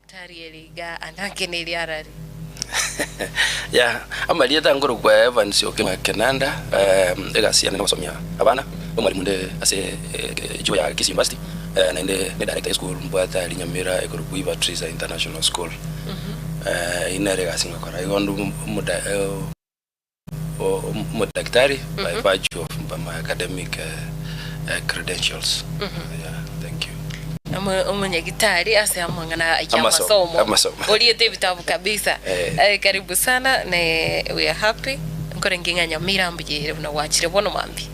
Tari ere iga anankenerie arari. Ya, amarieta nkorokwa Evans Okemwa Kenanda, egasi yane nogosomia abana, omwalimu nde ase echuo ya Kisii University, naende ne director ye school mbwate aria Nyamira ekorokwa Iva Triza International School. Eyio nere egasi ngokora. Igo nde omoda Omodaktari by virtue of my academic credentials. Yeah, thank you. Omonyagitari ase amang'ana y'amasomo. Amasomo. Oriete ebitabu kabisa. Eh. Eh, karibu sana ne we are happy. Nkorenge ng'a Nyamira mbuya ere buna gwachire bono mambia.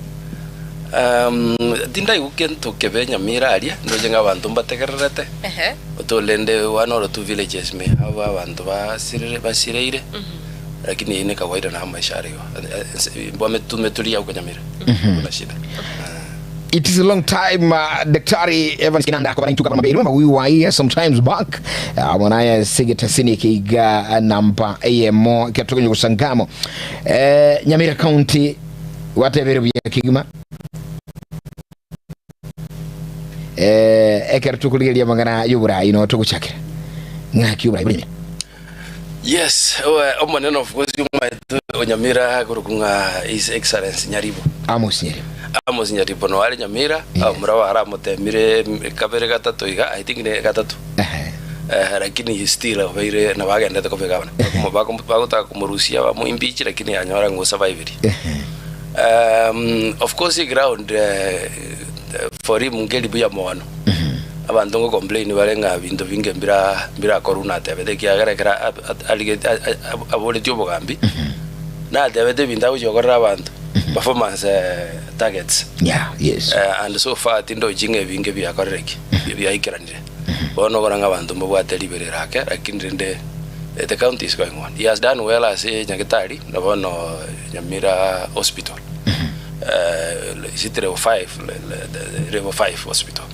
Um, tindaigwa kento kebe Nyamira aria, ndoche ng'a abanto mbategererete. Ehe. Otolende one or two villages may have abanto basirire basireire. Lakini eyio ne kawaida na amaisha are igo. Mbwametumeturia okonyamira. Hakuna shida. It is a long time uh, Daktari Evans Kinanda akobara intuka mabere. Remember we were here sometimes back. Uh, mwanaya segetasini keiga uh, namba eyemo kiatokenye gusangamo. Eh, Nyamira County watebere buya kigima. Eh, ekero tukurigeria amang'ana y'oborai no togochakera. Ng'aki oborai bore Nyamira? Yes, omonene of course omaete o Nyamira akorokwa ng'a His Excellency Nyaribo. Amos Nyaribo. Amos Nyaribo no are Nyamira, Yes. abamura baramotemire kabere gatato iga, I think ne gatato. Ehe. Eh, lakini he still obeire nabo agendete koba egavana. Bakomo- bakomo- Bagotaka komorusia bamoimpeach lakini anyora ng'a osurviverie. Ehe. Um, of course eground eh, for him nkeri buya mono. Abanto ngo complain bare ng'a binto binge mbira mbirakorwa natebete ekiagera ekero arigeti aboretie obogambi, natebete ebinto agochia gokorera abanto, performance targets. Yeah, yes. And so far tindochi ng'a ebinge biakorire ki, biaikeranire. Bono okora ng'a abanto mbabwate riberera ake, lakini rende the county is going on. He has done well ase Nyagetari, na bono Nyamira Hospital. Is it level 5 level 5 hospital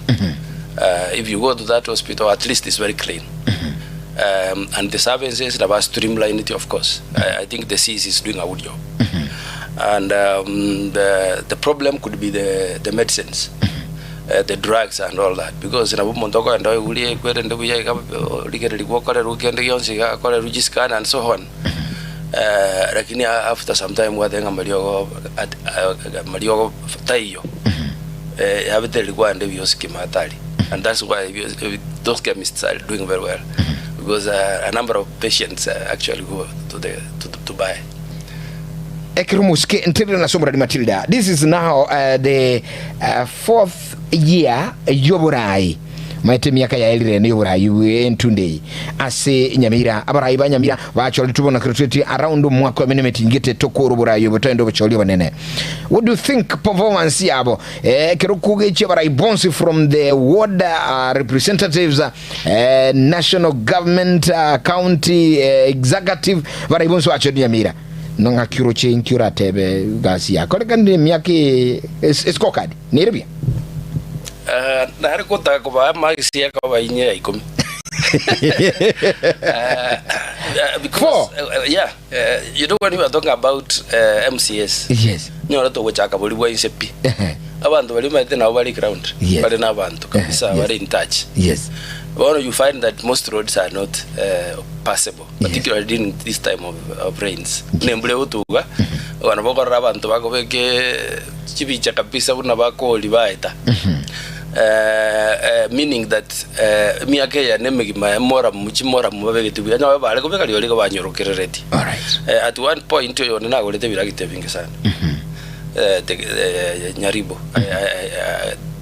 if you go to that hospital at least it's very clean and the services nabo streamline it of course I, I think the CEC is doing a good job and the, the problem could be the, the medicines the drugs and all that because nabo omonto okoenda oigure ekwerende buya iga origererigwe okorerwe kende gionsi iga akorerwe chiscan and so on Lakini after some time gwateba ng'a mariogo at mariogo taiyo yabetereri kwande biosikima hatari and that's why those chemists are doing very well because a number of patients actually go to the to, to buy. Ekero omosike nterere nase omorari Matilda this is now uh, the uh, fourth year y'oborai Maete emiaka yaerire ene y'oboraai bw'entunda eye ase Nyamira. Abarai ba Nyamira bachoretwe bono kero twetie around omwaka oyomo nemetienyi gete tokore oboraai obo toende obochori obonene. What do you think performance yabo ekero kogechia abarai bonsi from the ward representatives, national government, county executive abarai bonsi bachoretwe Nyamira nong'aki oroche inki oratebe gasi yakorekanire emiaka eye escorecard nere buya? Nare gotaka kobaa amagisi akoba inye ya ikomi. Because, Four. yeah, you know when we are talking about MCAs, Yes. nyore togochaka boria bwa inse pi. Ehe. Abanto baria omanyete nabo bare ground, Yes. bare na abanto kabisa, Yes. bare in touch. Yes. Bono you find that most roads are not passable, particularly during this time of, of rains. Buna embura egotuga, bono bokorora abanto bakobeka chibicha kabisa buna bakori baeta. Meaning that emiaka eye yane emegima emoramu chimoramu babegete buya onye bare kobeka rirorio igo banyorokereretie. Alright. At one point oyonde nagorete ebiragita ebinge sana. Nyaribo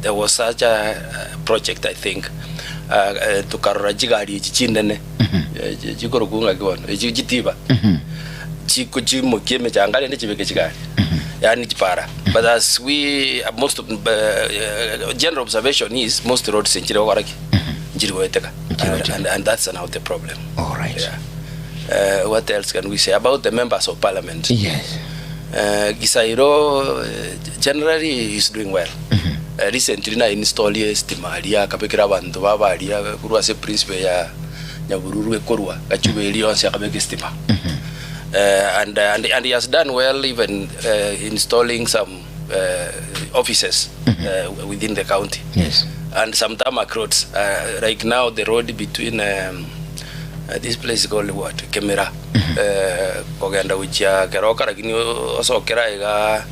there was such a project I think tokarora chigari echi chinene chikorokwa ng'aki bono echi chitiba chiko chimokie emechanga rende chibeke chigari yaani chipara but as we most of general observation is most roads nchire gokora ki nchiri goeteka and, and that's now the problem Alright. yeah. What else can we say about the members of parliament Yes. Gisairo generally is doing well. Recently na install estima aria akabekera abanto babo aria korwa ase principal ya Nyabururu ekorwa gachuba eria yonsi akabeka estima. And, and, and he has done well even installing some offices within the county. Yes. And some tarmac roads. Like now the road between. This place called what? Kemera. Kogenda gochia Keroka lakini osokera iga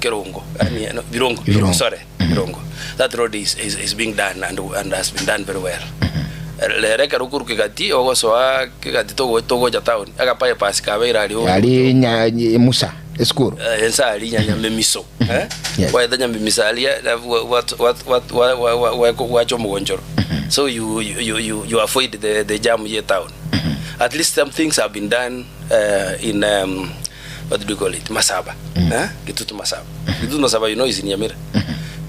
Kerongo, yaani no, Birongo, Birongo. sorry, Birongo. That road is, is, is being done and, and has been done very well. Rere ekero okorwa Kegati ogosoa Kegati togo togocha town, aka bypass kabeire aria Aria nya Musa esukuru. Ense aria Nyamemiso, eh? Yes. Gwaeta Nyamemiso aria alafu wa- wa- wa- wa- wa- wa- wa- gwacha omogonchoro. So you, you, you, you, you avoid the, the jam ye town. At least some things have been done in what do you call it? Masaba. Eh? Kitutu Masaba. Kitutu Masaba you know is in Nyamira.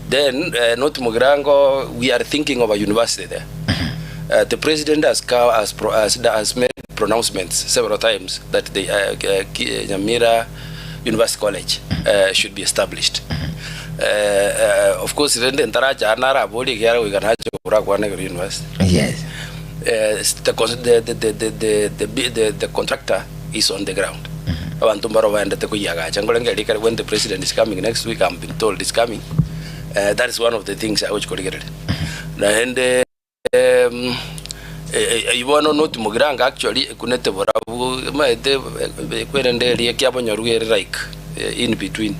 Then North Mugirango we are thinking of a university there. The president has, has, pro, has, has made pronouncements several times that the Nyamira University College should be established. Of course rende ntaracha naraborie ekiagera goika nache korakwana igoro university. Yes. The, the, the, the, the, the, the, the contractor is on the ground. Abanto mbaro baendete koyiagacha nkorenge rikare when the president is coming next week I'm been told is coming. That is one of the things agochi korigereria. Naende eyio bono not Mugirango actually ekunete borabu omanyete kwerende eria ekiabonyoru ere like in between.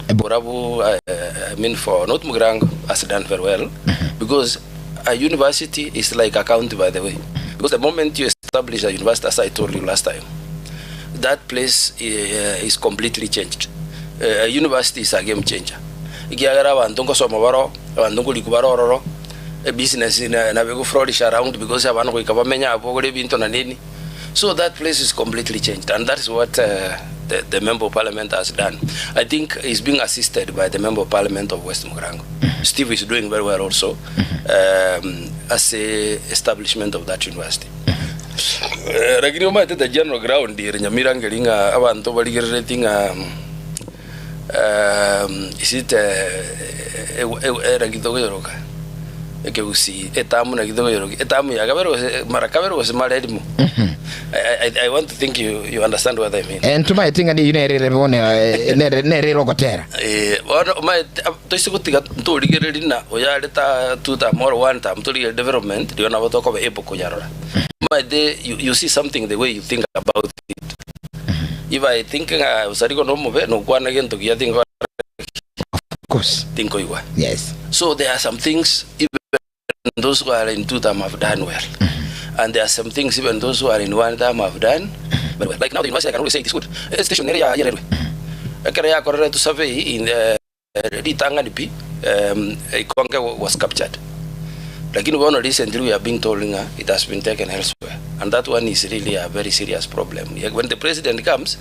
Borabu I mean for North Mugirango has done very well because a university is like a county by the way because the moment you establish a university as I told you last time that place is completely changed. A university is a game changer ekiagera abanto nkosoma baro abanto nkorikwa bare ororo ebusiness nabo ego flourish around because abana goika bamenye abwo bagore ebinto na nini so that place is completely changed and that is what the, the member of parliament has done. I think he's being assisted by the member of parliament of West Mugirango. Steve is doing very well also ase establishment of that university. Lakini omanyete the general ground ere Nyamira nkeri ng'a abanto barigerereti ng'a is it naki tokoyoroka ekegusii etamu naki tokoyoroka etamu ya kabere gose mara kabere gose mara erimo. I, I, I want to think you, you understand what I mean. Ntomaete ng'a niyo nerere bono nere nere erogotera. Bono omanyete toise gotiga ntorigereria na oyare ta two term or one term torigereria development rirorio nabo tokoba able koyarora. Omanyete you, you see something the way you think about it. If I think ng'a osarigwe nomobe nokwana gento kiya tinkora ki? Of course. Tinkoigwa. Yes. So there are some things even those who are in two term have done well. And there are some things even those who are in one term have done very well. Like now the university I can always say it is good. Station ere ya ya railway. Ekero yakoreretwe survey in ritang'ani pi Ikonge was captured. Lakini bono recently we are being told ng'a it has been taken elsewhere. And that one is really a very serious problem. When the president comes,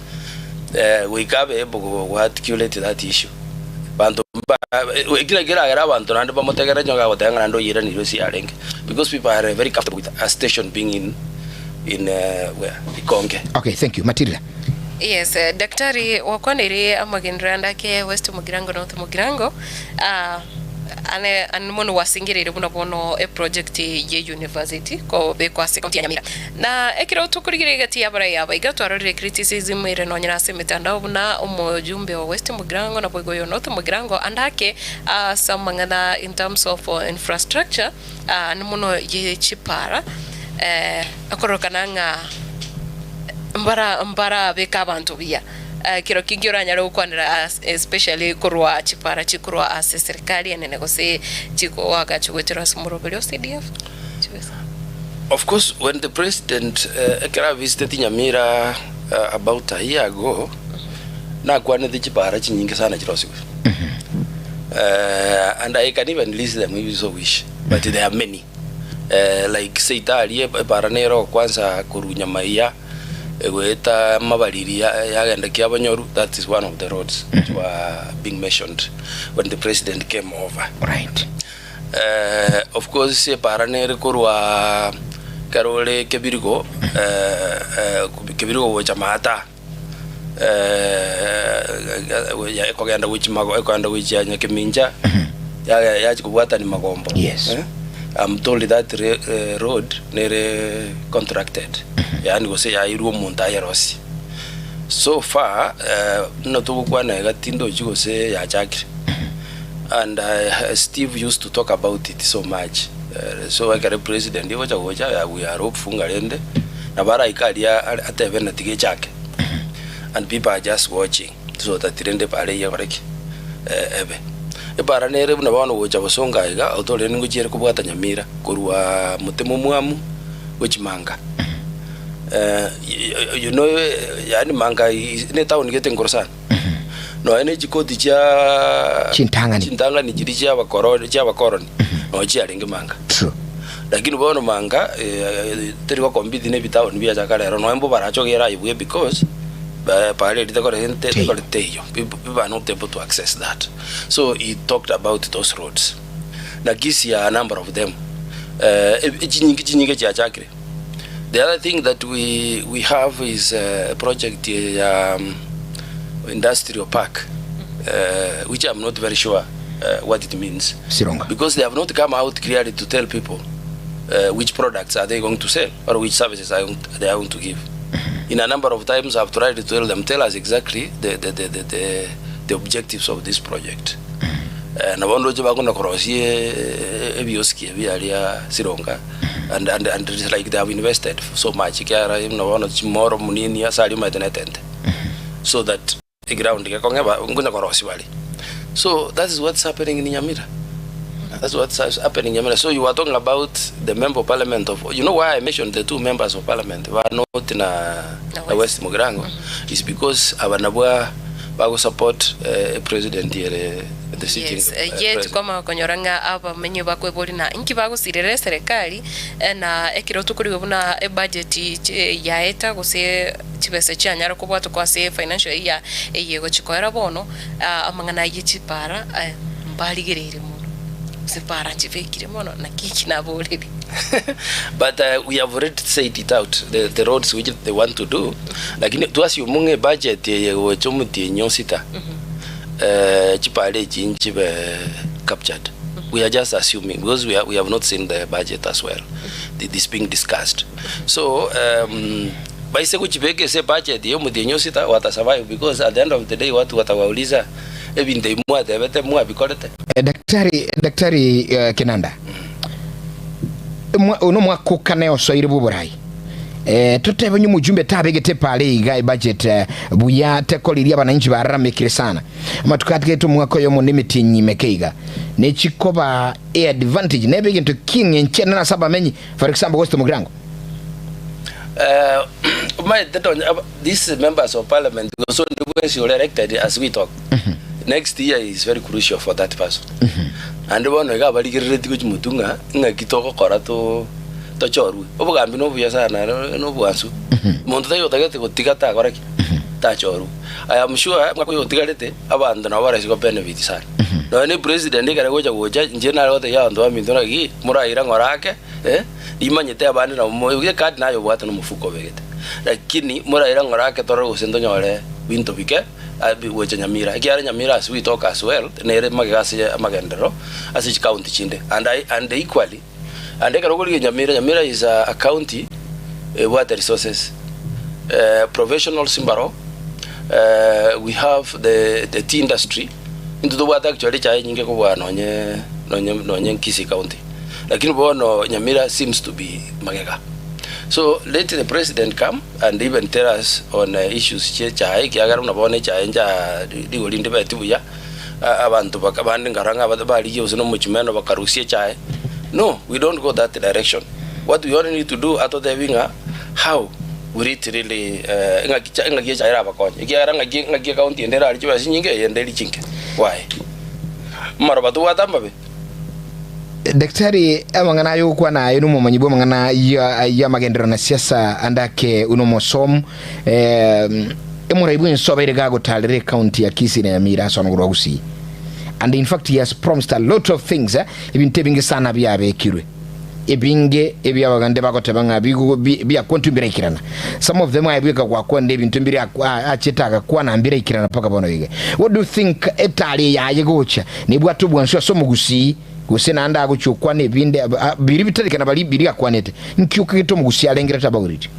goika abe able go articulate that issue. Banto mba ekio nakio keragere abanto naende bamotegere onye gagoteba ng'a naende oiranirwe ase yarenge. Because people are very comfortable with a station being in in where? Ikonge. Okay, thank you. Matilda. Yes, daktari wakwanire amagenderero ande ake West Mugirango North Mugirango ah, ane ane mono gwasingereire buna bono eproject ye university kobekwa ase county ya Nyamira. Na ekero tokorigereria egati y'abarai aba iga twarorire criticism ere nonye ase emetandao buna omojumbe o West Mugirango naboigo oyo North Mugirango ande ake ase amang'ana in terms of infrastructure ande mono ye chipara ekororokana ng'a mbara mbarabeke abanto buya. Kero kinki oranyare gokwanera as especially korwa chipara chikorwa ase serikali enene gose chikoagacha goetera ase omoroberi o CDF? Chibesa. Of course when the president ekero avisiteti Nyamira about a year ago, nakwanete chipara chinyinge sana chirosigwe. And I can even list them if you so wish, but there are many. Like seita aria epara nere okwansa korwa Nyamaiya egoeta amabariri yagenda Kiabonyoru, that is one of the roads which were being mentioned when the president came over. Right. Of course epara nere korwa ekero ore Kebirigo, Kebirigo gocha Maata, ekogenda gochia mago ekogenda gochia Nyakemincha, yachia kobwatania Magombo. Yes. I'm told that road nere contracted, yaani gose yairwe omonto ayerosie. So far, buna togokwana iga tindochi gose yachakire. And Steve used to talk about it so much so ekero president ogocha gocha we are hopeful ng'a rende nabo araike aria atebe ng'a tiga echake and people are just watching so that rende ebara eyio ekore ki? Ebe. Ebara nere buna bono gocha bosongo aiga otore ningochia ere kobwata Nyamira korwa mote momwamu gochia Manga. You know yaani Manga ne etown gete enkoro sana. Nonya ne chikoti chia Chintang'ani. chintang'ani chiria chia abakoroni chia abakoroni nonya chiarenge Manga. True. Lakini bono Manga teri gocompete na ebitaoni biachaka rero nonya mbo barachoge eraibwe because pare eria tekore gento Teiyo. tekore teiyo. People people are not able to access that. So he talked about those roads. Na Kisii a number of them. Chinyinge chinyinge chiachakire. The other thing that we we have is a project ya industrial park which I'm not very sure what it means Sironga. because they have not come out clearly to tell people which products are they going to sell or which services are going to, they are going to give. In a number of times I've tried to tell them, tell us exactly the, the, the, the, the, the objectives of this project. Nabo ndoche bakona korosia ebioski ebi aria Sironga and, and, and it's like they have invested so much kiara buna bono chimoro munini ase aria omanyete netente so that eground gekong'e ba nkonya korosia bare. So that is what's happening in Nyamira. That's what's happening in Nyamira. So you are talking about the member of parliament of you know why I mentioned the two members of parliament ba North na, Na na West Mugirango is because aba nabwo bago support president ere the sitting Yes, ye president. tikwamanya konyora ng'a abamenyi bakweboria na inki bagosirera eserekari na ekero tokorigwa buna ebudget chi yaeta gose chibesa chianyara kobwatokwa ase financial year eye egochi koera bono amang'ana ayio chipara mbarigereire mono gose para nchibekire mono naki eki naboreire. But we have already said it out the, the roads which they want to do lakini to assume ng'a ebudget eye gocha omotienyi osita chipara echi nchibe captured we are just assuming because we, are, we have not seen the budget as well it is being discussed so um, baise gochibeka ase ebudget ya omotienyi osita wata survive because at the end of the day watu watawauliza ebinto ebi mwatebete mwabikorete Daktari Daktari Kinanda ono mwaka ne osoire bw'oborai eh, totebe onye omojumbe tabegete epara iga ebudget eh, buya tekoririe abananchi bararamekire sana amatuko atigete omwaka oyomo na emetienyi meke iga nechikoba eadvantage nebe egento kieng'encho enene ase abamenyi for example gose tomogirango Eh, omanyete nonya aba- these members of parliament gose onde bwensi ore elected as we talk next year is very crucial for that person Naende bono iga abarigereretie gochia motwe ng'a ng'aki togokora to tochorwe. Obogambi nobuya sana na obwansu. Monto taiyo otagete gotiga takora ki? Tachorwe. I am sure omwaka oyo otigarete, abanto nabo baraise go benefit sana. Nonya ne president ekere gocha gocha, inche nare gotebia abanto baminto naki, moraira ng'ora ake, eh, nimanyete abande nabo mo ecard naye obwate na omofuko obegete. Lakini moraira ng'ora ake torore gose ntonyore binto bike. Gocha Nyamira, ekiagera Nyamira as we talk as well nere magega ase amagenderero ase chicounty chinde and I and equally and ekero okorigia Nyamira, Nyamira is a, a county ebwate resources professionals mbaro we have the, the tea industry intwe tobwate actually echae enyinge kobua nonye nonye nonye Kisii county lakini bono Nyamira seems to be magega. So let the president come and even tell us on issues chie echae ekiagera buna bono echae ncha rigori ndibeti buya abanto baka bande nkarora ng'a barigia gose na omochumeno bakarusia echae no we don't go that direction what we only need to do atotebi ng'a how will it really ng'aki cha ng'aki echae erabakonye ekiagera ng'aki ng'aki ecounty ende erari chibesa chinyinge eyende eri chinke why? Amaroba tobwate amabe. Daktari, amang'ana aya ogokwana aye nomomanyi bw'amang'ana y'amagenderero na siasa ande ake buna omosomu eh, emorai bw'ense obeire gagotarera ecounty ya Kisii na Nyamira ase orogoro rwa Gusii and in fact he has promised a lot of things eh, ebinto ebinge sana biabekirwe ebinge ebi abagande bagoteba ng'a bigo bi- biakwantwe mbiraikerana some of them aye bweka gwakwanda ebinto mbire achete agakwana mbiraikerana mpaka bono iga what do you think etari yaye gocha nebwate obwansu ase omogusii Gose naende agochia gokwana ebinde biria bitarikana baria biria akwanete. Nki okagete omogusii arengerete abagoretie?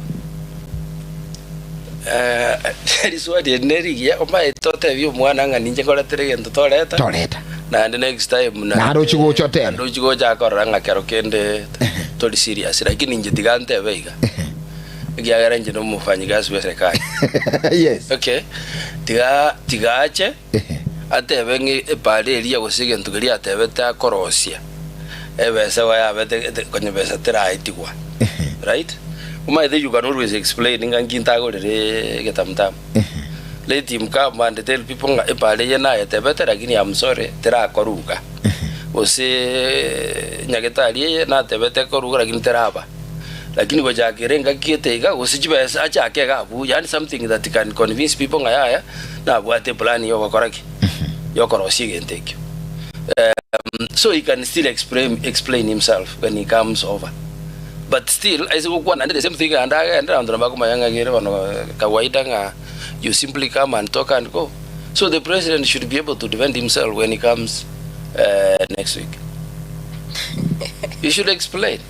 Riswali eri nerigiya, omanyete totebie omwana ng'a ninche nkoretere egento toreta. Toreta. Naende next time Naende ochie gocha otebe. Naende ochie gocha akorora ng'a kero kende tori serious lakini inche tiga ntebe iga ekiagera inche nomofanyikazi bwe serikali. Yes. Okay, tiga tiga ache atebe ng'a epara eria gose egento keria atebete akorosia ebesa igo yabete ete konya besa teraetigwa right? Omanyete you can always explain ng'a nki ntagorere egetamutamu. Let him come and tell people ng'a epara eye nayetebete lakini am sorry terakoruga. Gose nyagetari eye natebete ekoruga lakini teraba. Lakini gochakera engaki gete iga gose chibesa achake iga abwo yaani something that can convince people ng'a yaya nabwate eplan ya ogokora ki? Ya okorosia egento ekio. So he can still explain explain himself when he comes over. But still aise gokwana naende the same thing naende agende abanto nabo bakomanya ng'a ere bono kawaida ng'a you simply come and talk and go. So the president should be able to defend himself when he comes next week. He should explain.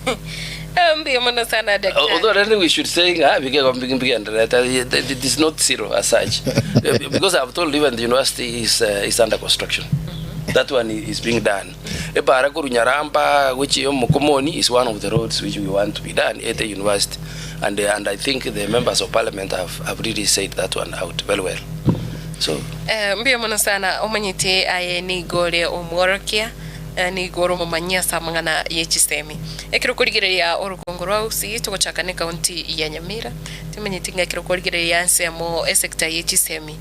Mbuya mono sana daktari. Although rende we should say ng'a bikego mbigendererete it is not zero as such because I have told even the university is under construction. That one is being done. Epara korwa Nyaramba gochia Omokomoni is one of the roads which we want to be done at the university and and I think the members of parliament have, have really said that one out very well. So. Mbuya mono sana omanyete aye nigo ore omworokia nigo ore omomanyi ase amang'ana ye chisemi. Ekero okorigereria orogongo rwa Gusii togochaka ne county ya Nyamira timanyeti ng'a ekero okorigereria ensemo esector ye chisemi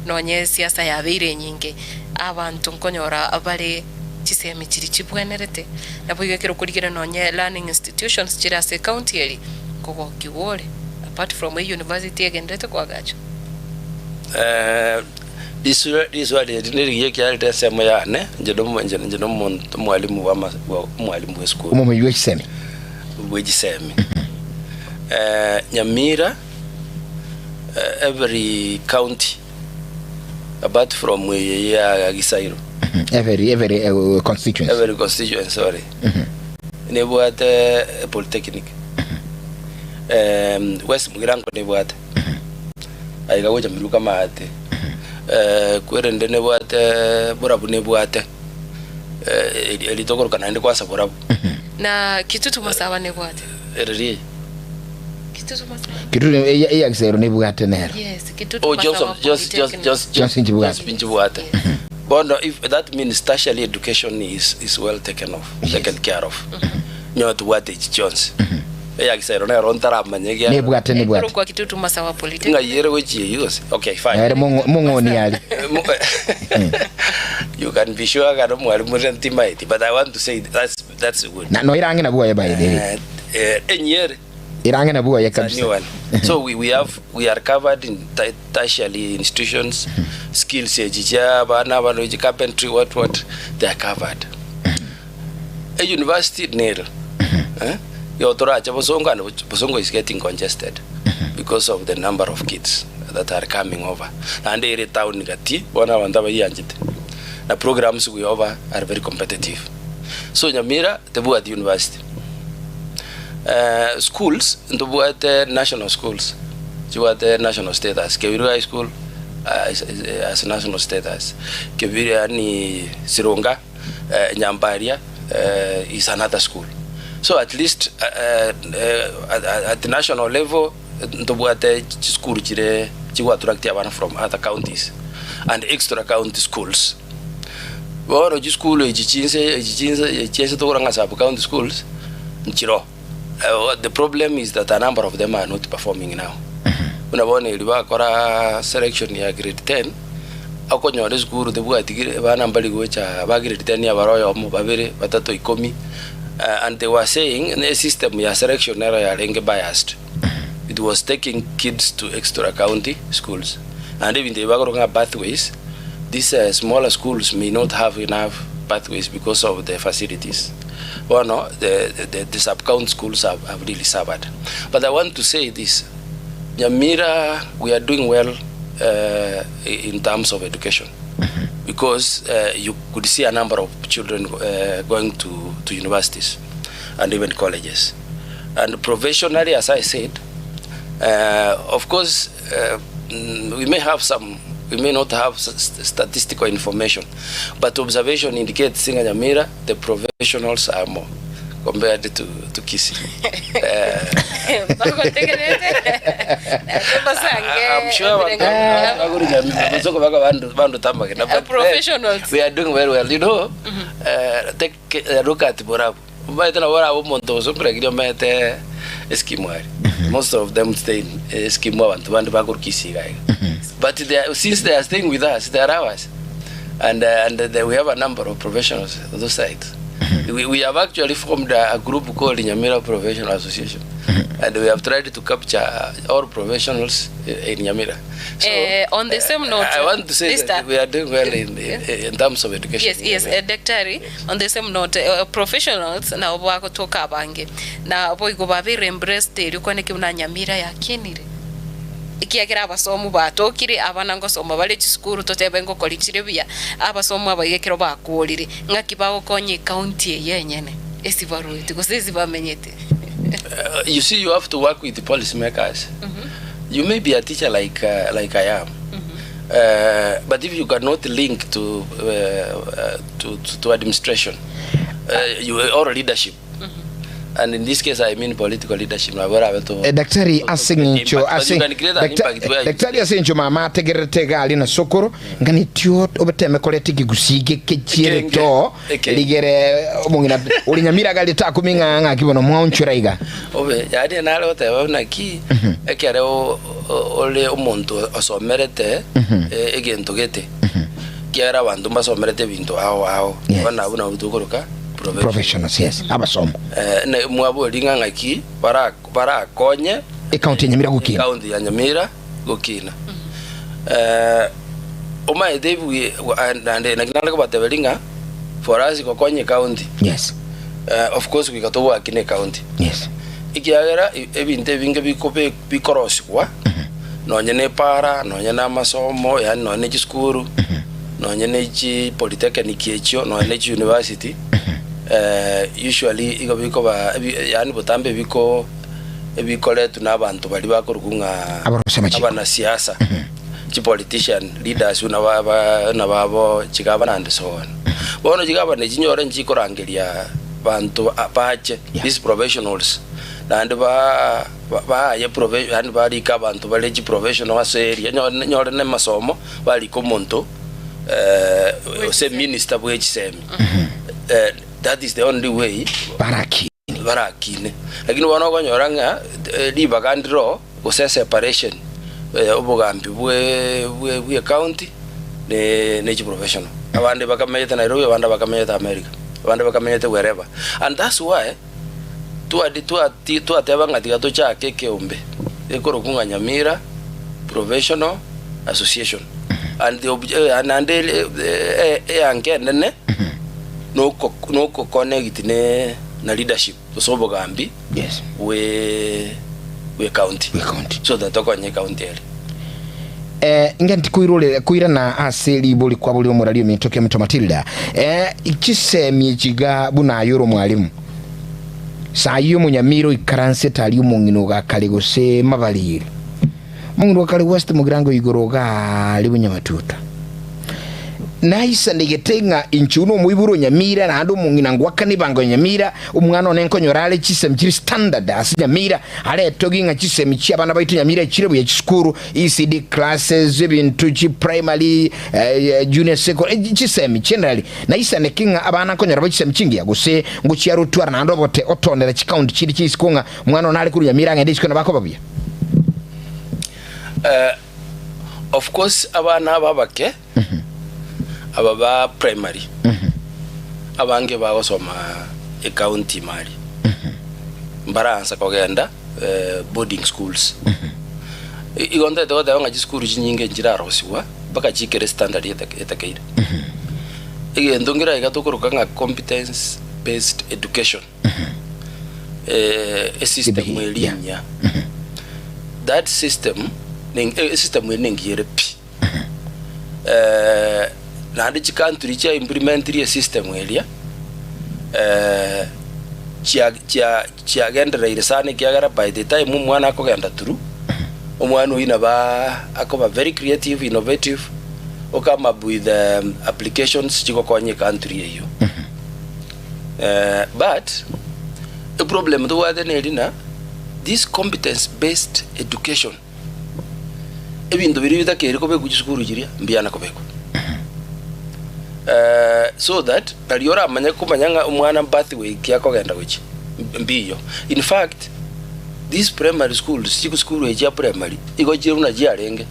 nonye esiasa yabeire enyinge abanto nkonyora bare chisemi chiria chibwenerete. Naboigo ekero okorigereria nonye learning institutions chire ase ecounty eria, nkogokigwa ore apart from e university egenderete koagachwa. Riswali eri nerigiya ekiagera rire ensemo yane, inche nomo inche inche nomonto omwalimu bwa ama bwa omwalimu bwa esukuru. Omomenyi bwe chisemi. Bwe chisemi. Nyamira, every county. Apart from eye ya Gisairo. Every every constituency. Every constituency sorry. Nebwate polytechnic. West Mugirango nebwate. Aiga gocha Miruka maate. Kwerende nebwate Borabu nebwate. Eri tokoroka naende kwasa Borabu. Na Kitutu Masaba nebwate. Ereri eye. Kitutu Masaba. Kitutu eya Gisairo nebwate nero. Yes, Kitutu Oh, Masaba Johnson, just, just, Polytechnic. just, Johnson Nchibwate. Just Nchibwate. Bono, if that means tertiary education is, is well taken off, taken care of. Nyowe tobwate echi chionsi. Eya Gisairo nero ntaramanya ekiagera. Nebwate nebwate. Ekorokwa Kitutu Masaba Polytechnic. Ng'ai ere gochia eyio gose? Okay, fine. Ere mong'oni are. You can be sure ng'a nomwalimu ore ntimaeti, but I want to say that's, that's good. Na noirange nabwo oye by the way. Enyia ere. Erange nabwo oye It's a kabisa. new one. So we, we have we are covered in tertiary institutions, skills echi chia abana abana echi carpentry what what they are covered. A university nil. Eh? Yo torache Bosongo and Bosongo is getting congested because of the number of kids that are coming over. Naende ere town gati bono abanto abayianchete. Na programs we offer are very competitive. So Nyamira tebwati university. Schools ntobwate national schools chibwate national status, Kebiru High School as national status, Kebiru yaani Sironga, Nyambaria is another school. So at least at national level ntobwate chisukuru chire chigo attract abana from other counties and extra county schools. Bono chisukuru echi chinse echi chinse echi tokora ng'a sub county schools nchiroo. The problem is that a number of them are not performing now. Buna bono erio bakora selection ya grade 10, okonyora esukuru tebwati abana mbari gocha ba grade 10 abare oyomo, babere, batato, ikomi. And they were saying ne system ya selection nero yarenge biased. It was taking kids to extra county schools. Naende ebinto ebi bakoroka ng'a pathways, these smaller schools may not have enough pathways because of the facilities. Bono the the sub county schools have have really suffered. But I want to say this, Nyamira we are doing well in terms of education because you could see a number of children going to to universities and even colleges. And professionally as I said, of course we may have some We may not have statistical information but observation indicates ng'a Nyamira the professionals are more compared to, to Kisii. Eh, Bagotegerete naende basange I'm sure ebirengo biabo. baguri Nyamira bosoko baka bandu bandu tamagena but Professionals. we are doing very well you know take a look at Borabu Omanyete nabo orabe omonto gose okoragiria omanyete eskimu aria. Most of them stay in eskimu abanto bande bakorwa Kisii iga iga. But they are, since they are staying with us, they are ours. And, uh, and they, we have a number of professionals on those sides. We, we have actually formed a, a group called Nyamira Professional Association. And we have tried to capture all professionals in Nyamira. So, Eh, on the same note, I want to say that Mr. we are doing well in, in, in terms of education. Yes, yes, eh, daktari, on the same note, eh, professionals nabo bagotoka abange na boigo babeire embraced erio kwane ki buna Nyamira yakinire ekiagera abasomu batokire abana ngosoma bare chisukuru totebe ngokori chire buya abasomu abaiga ekero bakorire ng'aki bagokonya ecounty eye enyene esi baruete gose esi bamenyete. You see, you have to work with the policy makers. You may be a teacher like, like I am, but if you cannot link to, to, to, to administration you, or leadership, and in this case I mean political leadership, na bora beto Eh, daktari ase ng'encho Impact, but ase you can create an Dakta- impact where you daktari ase eng'encho mama ategererete iga aria na sokoro nganetio obeteme koreta ekegusii geke chiere Ekenge. to Ekenge. rigere omong'ina ore nyamira iga ritakumi ng'a ng'aki bono mwaonchora iga. Obe, yaani nare goteba buna ki, ekere o- o- ore omonto osomerete egento gete, ekiagera abanto mbasomerete ebinto ao ao, Yes. bono abwo nabwo tokoroka professional. Professionals, yes, abasomo. Eh, ne mwaboria ng'a ng'aki bara barakonye Ecounty ya Nyamira gokina. Ecounty ya Nyamira gokina. Eh, omaete ebuya naende naki nare kobateberia ng'a for us gokonya ecounty, Yes. eh, of course goika togwakina ecounty. Yes. Ekiagera ebinto ebinge bikobe bikorosigwa nonye na epara, nonye na amasomo, yaani nonye na chisukuru, nonye na chi polytechnic echio, nonye na chi university, usually igo bikoba ebi yaani botambe biko ebikoretwe na abanto baria bakorokwa ng'a Abarosia amachiko. abanasiasa, chi politician leaders buna ba ba buna babo chigavana and so on. Bono chigavana echi nyore nchikorangeria banto bache, Yeah. these professionals, naende ba baye profe yaani barike abanto bare chiprofessional ase area, nyore nyore na amasomo, barike omonto ose minister bwe chisemi. That is the only way Barakine. barakine. Lakini bono okonyora ng'a ribaga ndiro gose eseparation obogambi bwe bwe bwe ecounty ne ne chiprofessional. Abande bakamenyete Nairobi, abande bakamenyete America, abande bakamenyete wherever. And that's why twadi twati twateba ng'a tiga tochake ekeombe gekorokwa ng'a Nyamira Professional Association. And the obj eh, naende eh, eanka enene noko noko connect ne na leadership gose obogambi Yes. bwe bwe county Bwe county. so that tokonye county ere. Eh, ngenti koirorera koirana ase ribori kwa bori omorari ominto Kemunto Matilda eh, chisemi echiga buna aye ore omwalimu sayi omonyamira oikaransete aria omong'ina ogakare gose mabariri omong'ina ogakare West Mugirango igoro ogaari bonyamatuta Naisanegete ng'a inche buna omoibori o Nyamira naende omong'ina ngoakana ebango ya Nyamira, omwana one nkonyora are chisemi chire standard ase Nyamira, aretogie ng'a chisemi chi'abana baito Nyamira chire buya chisukuru, ECD classes, ebinto chi primary, junior secondary, chisemi generally. Naisaneke ng'a abana nkonyora bare chisemi chingiya gose ngochiarotwara naende obote otondera chicounty chinde chia isiko ng'a omwana one are korwa Nyamira agende isiko nabo akoba buya. Of course abana aba abake aba ba primary abange bagosoma ecounty ime aria mbaransa kogenda boarding schools. Igo ntagete goteba ng'a chisukuru chinyinge nchirarosigwa mpaka chikere standard etakeire. Egento nkere iga tokoroka ng'a competence based education esystem CBE, eria yeah. enyia. That system esystem eye nengiya ere pi. Naende chicountry chia implementirie esystem eria chia chia chiagendereire sana ekiagera by the time omwana akogenda through, omwana oyio nabo akoba very creative, innovative. O come up with applications chigokonya ecountry eyio. But eproblem tobwate neri ng'a this competence based education ebinto biria bitakeire kobekwa chisukuru chiria mbiana kobekwa. So that nario oramanye komanya ng'a omwana pathway ki akogenda gochia mbiyo. In fact these primary schools chisukuru echi chia primary igo chire buna chiarenge.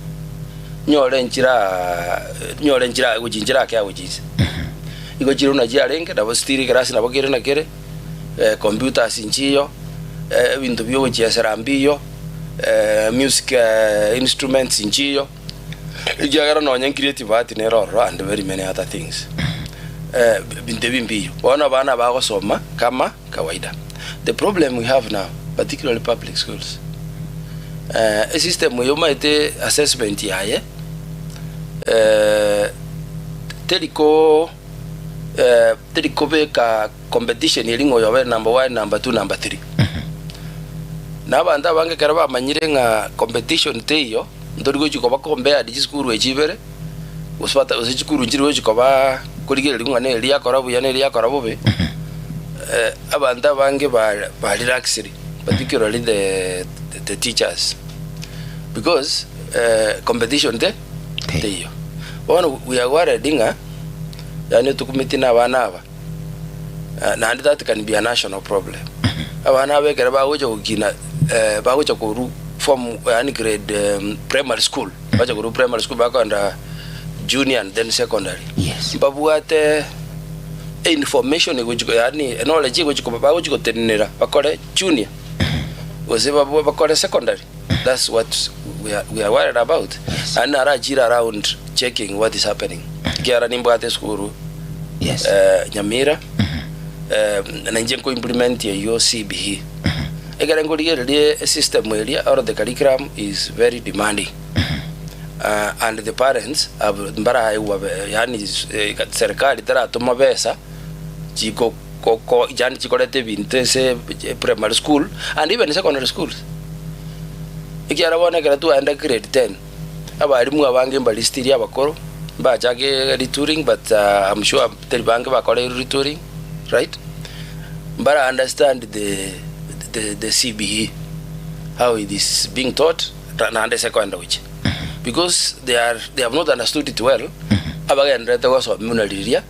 Nyore nchira nyore nchira gochia nchira ake agochia inse. Igo chire buna chiarenge nabo still ekerasi nabo kere na kere, computers nchiyo, ebinto bia ogochiesera mbiyo, music instruments nchiyo, ekiagera nonye creative art nere ororo and very many other things. Ebinto ebi mbiyo. Bono abana bagosoma kama kawaida. The problem we have now, particularly public schools, esystem eye omanyete assessment yaye teri ko teri kobeka competition eri ng'a oyo obe number one, number two, number three. Na abanto abange ekero bamanyire ng'a competition teiyo, ntori gochi koba compared chisukuru echi ibere, gose bata gose chikuru nchiri gochi koba korigereria ng'a neri yakora buya neri yakora bobe, abanto abange ba ba relaxed particularly the the teachers because competition te teiyo. Bono we are worried ng'a yaani tokumeti na abana aba naende that can be a national problem. Abana aba ekero bagocha gokina bagocha korwa form yaani grade primary school. Bacha korwa primary school bakoenda junior and then secondary. Yes. Mbabwate information egochi yaani knowledge egochi koba bagochi gotenenera bakore junior gose babwe bakore secondary. That's what we are, we are worried about. Yes. And narachire around checking what is happening. Ekiagera nimbwate esukuru Yes. Nyamira na inche nko implement eyio CBE. Ekere nkorigereria esystem eria or the curriculum is very demanding and the parents have mbaraigwa yaani serikali teratoma besa chiko ko yaani chikoreta ebinto ase primary school and even secondary schools. Ekiagera bono ekero twaenda grade ten, abalimu abange mbari still abakoro, mbachake retooling but I'm sure teri bange bakoreirwe retooling right. Mbara understand the the the CBE how it is being taught naende ase ekoenda gochia because they are they have not understood it well abagenderete gosomia buna riria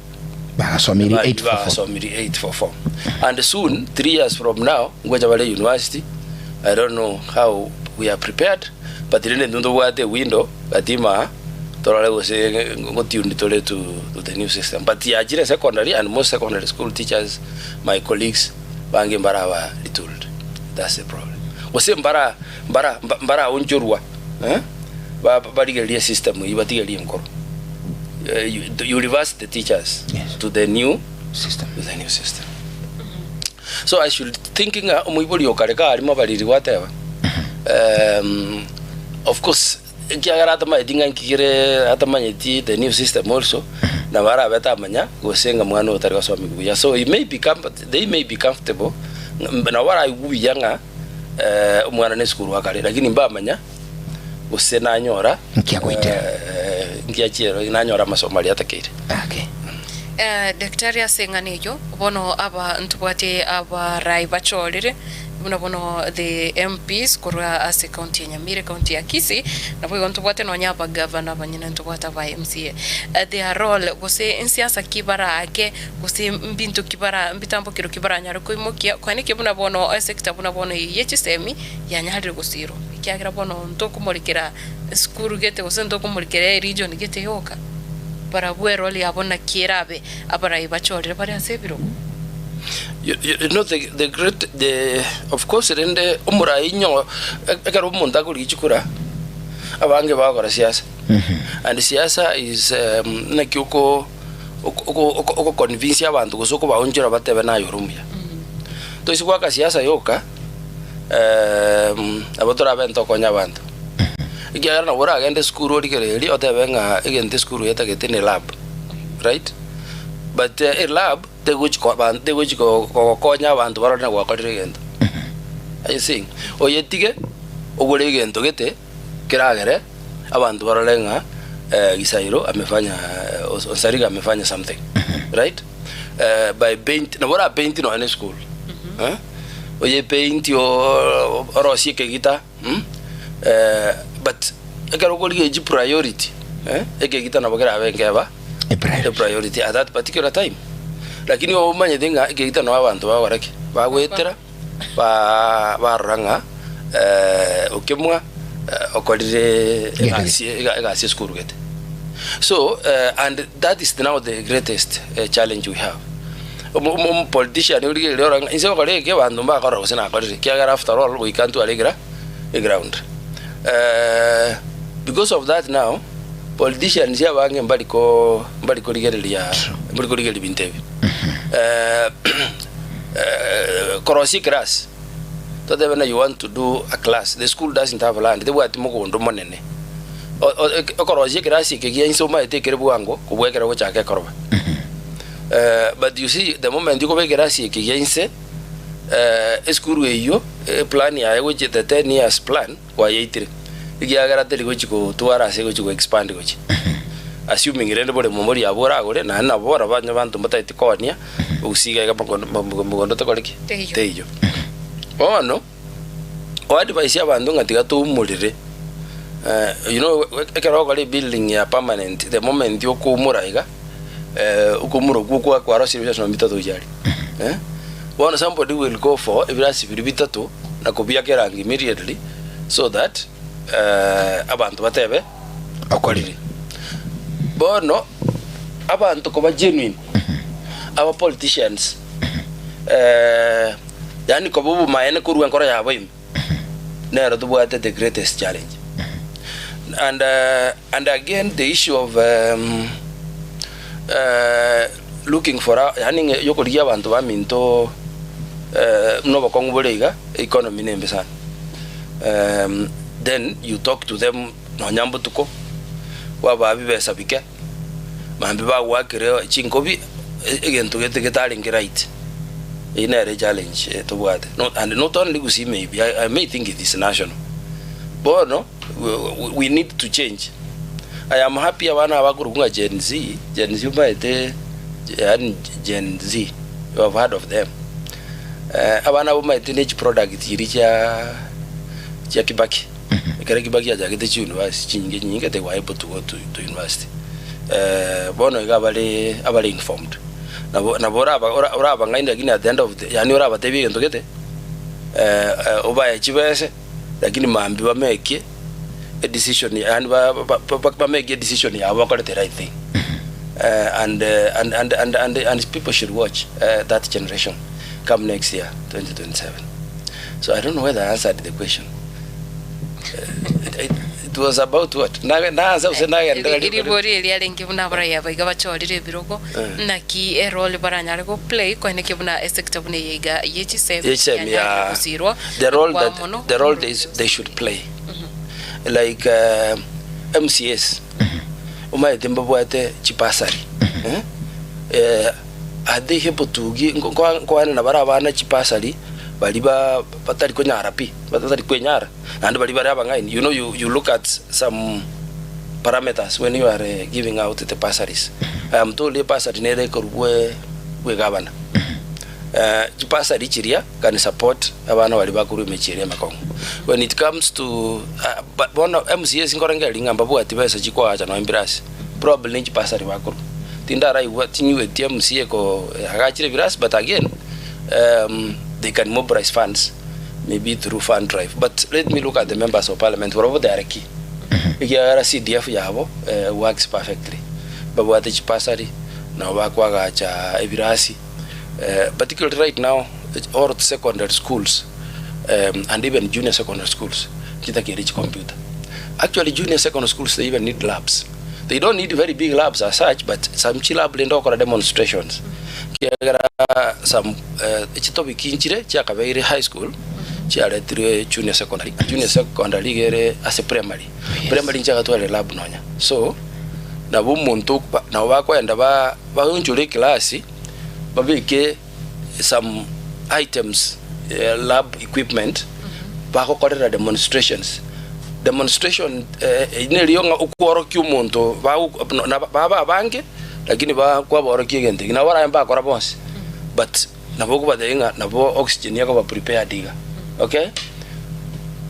Bagasomiri 844. bagasomiri 844 and soon 3 years from now ngocha bare university I don't know how we are prepared but rende intwe ntobwate ewindow gatima Torore gose ngotiuni tore to to the new system but yachire secondary and most secondary school teachers my colleagues bange mbaraba retooled that's the problem gose mbara mbara mbaraonchorwa eh ba barigererie system eyio batigerie enkoro you reverse the teachers Yes. to the new System. to the new system so I should think ng'a omoibori okare karimo abariri gwateba of course Ekiagera atamanyeti ng'a nki kere atamanyeti the new system also, nabo arabe tamanya gose ng'a mwana oyo tari gosomigwa buya. So he may be comfort, they may be comfortable, ng'a nabo baraigwe buya ng'a omwana na esukuru akare, lakini mbamanya gose nanyora Nki agoitera. nki achiera nanyora amasomo aria atakeire. Okay. Daktari ase eng'ana eyio, bono aba ntobwate abarai bachorire, Buna bono the MPs korwa ase county ya Nyamira, county ya Kisii, naboigo ntobwate nonya abagavana abanyene ntobwate aba MCA. Their role gose nsiasa ki baraake gose mbinto ki bara mbitambo kero ki baranyare koimokia koenekia buna bono esector buna bono eye ye chisemi yanyarire gosirwa ekiagera bono ntokomorekera esukuru gete gose ntokomorekera eregion gete yoka. Barabwo erole yabo naki erabe abarai bachorire bare ase ebirogo. You, you, you know the, the great the of course rende omorai nyo ekero omonto akorigia chikura abange bagokora siasa and siasa is um, naki oko oko oko oko convince abanto gose okobaonchora batebe naye ore omuya toise goaka siasa yoka nabo torabe ntokonya abanto ekiagera nabo oragende esukuru origererie otebe ng'a egento esukuru etagete ne lab right but elab Tegochi koba tegochi kogokonya abanto barore na gwakorire egento. Are you seeing? Oyetige ogore egento gete keragere abanto barore ng'a Gisairo amefanya Onsarigo amefanya something right by paint nabo ora paint nonya na esukuru eh, oye paint oo orosie ekegita mh but ekero okorigia chipriority eh, ekegita nabo kerabe nkeba Epriority. epriority at that particular time lakini omanyete ng'a ekegita nabo abanto bagokora ki bagoetera ba barora ng'a okemwa okorire egasi egasi esukuru gete. So and that is now the greatest challenge we have. Omo omo politician origereria orore ng'a inse gokora eke abanto mbakorora gose nakorire ekiagera after all goika ntware egra eground. Because of that now, politicians abange mbari ko mbari korigereria mbari korigereria ebinto ebi. Korosia eclass, totebe na you want to do a class, the school doesn't have land, tebwati mogondo monene. Okorosia ekerasi eke gia inse omanyete ekere bwango kobua ekero ogochaka ekoroba. But you see the moment okoba ekerasi eke gia inse, esukuru eyio eplan yaye gochia the 10 years plan kwayeitire, ekiagera teri gochi gotwara ase egochi go expand gochia. Assuming rende boremo mboria abwo oragore, naende nabo bono banywe abanto mbatageti koonia, ogosiga iga mogondo mogondo tokore ki? Teiyo. Teiyo. Bono, o advise abanto ng'a tiga toumorere, you know ekero ogokora ebuilding ya permanent, the moment okoumora iga, okoumora okwo kwa kwarosirie ebirasi nonye bitato gochia aria, bono somebody will go for ebirasi biria bitato na kobiaka erangi immediately so that abanto batebe okorire. Bono abanto koba genuine, aba politicians yaani koba obomaene korwa enkoro yabo ime, nero tobwate the greatest challenge. And and again the issue of looking for a yaani ng'a yokorigia abanto baminto buna obokong'u bore iga, economy nembe sana. Then you talk to them nonya mbotuko, kwabaa bibesa bike, mambia bagoakire chinkobi, egento gete getarenge right. Eyio nere echallenge tobwate. No and not only gusii maybe, I I may think it is national. Bono we need to change. I am happy abana aba bakorokwa ng'a Gen Z, Gen Z omanyete yaani Gen Z, you have heard of them. Abana aba omanyete ne chiproduct chiria chia chia Kibaki. Ekero Kibaki achagete chiuniversity chinyinge chinyinge they were able to go to to university. Bono iga abare abare informed. Nabo nabo oraba ora orabang'aini lakini at the end of the yaani orabatebie egento gete, obae chibese. Lakini mambia bamekie edecision yaani ba ba ba bamekie edecision yabo bakore the right thing and and and and and and people should watch that generation come next year 2027 so I don't know whether I answered the question it, it was about what na na answer gose nagenderera Eri- Eribori eri arenge buna abaraiya aba iga bachorire ebirogo, naki erole baranyare go play koeneki buna esector buna eye iga ye chisemi Chisemi yanyarire ya gosirwa the role kwa that mono the role they, they should play like uh, MCAs omanyete mbabwate chibasari eh? Eh, are they able to gi nkoanena bare abana chibasari bari ba batari konyara pi batari kwenyara naende bari bare abang'aini you know you, you look at some parameters when you are uh, giving out the bursaries I am told ebasari nere ekorwa bwe gavana Chibasari chiria can support abana baria bakorwa emechie eria emekong'u. When it comes to bono MCAs nkorengereria ng'a mbabwati besa chikoacha nonya ebirasi, probably ne chibasari bakorwa. Tindaraigwa tinyigweti MCA ko agachire ebirasi but again they can mobilize funds maybe through fund drive but let me look at the members of parliament barabwo they are key ekiagera CDF yabo works perfectly. Mbabwate chibasari, nabo bakoagacha ebirasi. Particularly right now all secondary schools and even junior secondary schools nchitakeire chicomputer. Actually junior secondary schools they even need labs. They don't need very big labs as such but some chilab rende gokora demonstrations ekiagera some chitopic nchire chiakabeire high school chiaretirwe junior secondary, junior secondary iga ere ase primary, primary nchiagatwarire lab nonya. So nabo omonto nabo bakoenda ba baonchore eclass babeke some items lab equipment bagokorera demonstrations. Demonstration eyio neriyo ng'a okworokia omonto baba abange lakini kwaborokia egento ekio. Nabo barabe mbakora bonsi but nabo okobatebia ng'a nabo oxygen ekoba prepared iga okay.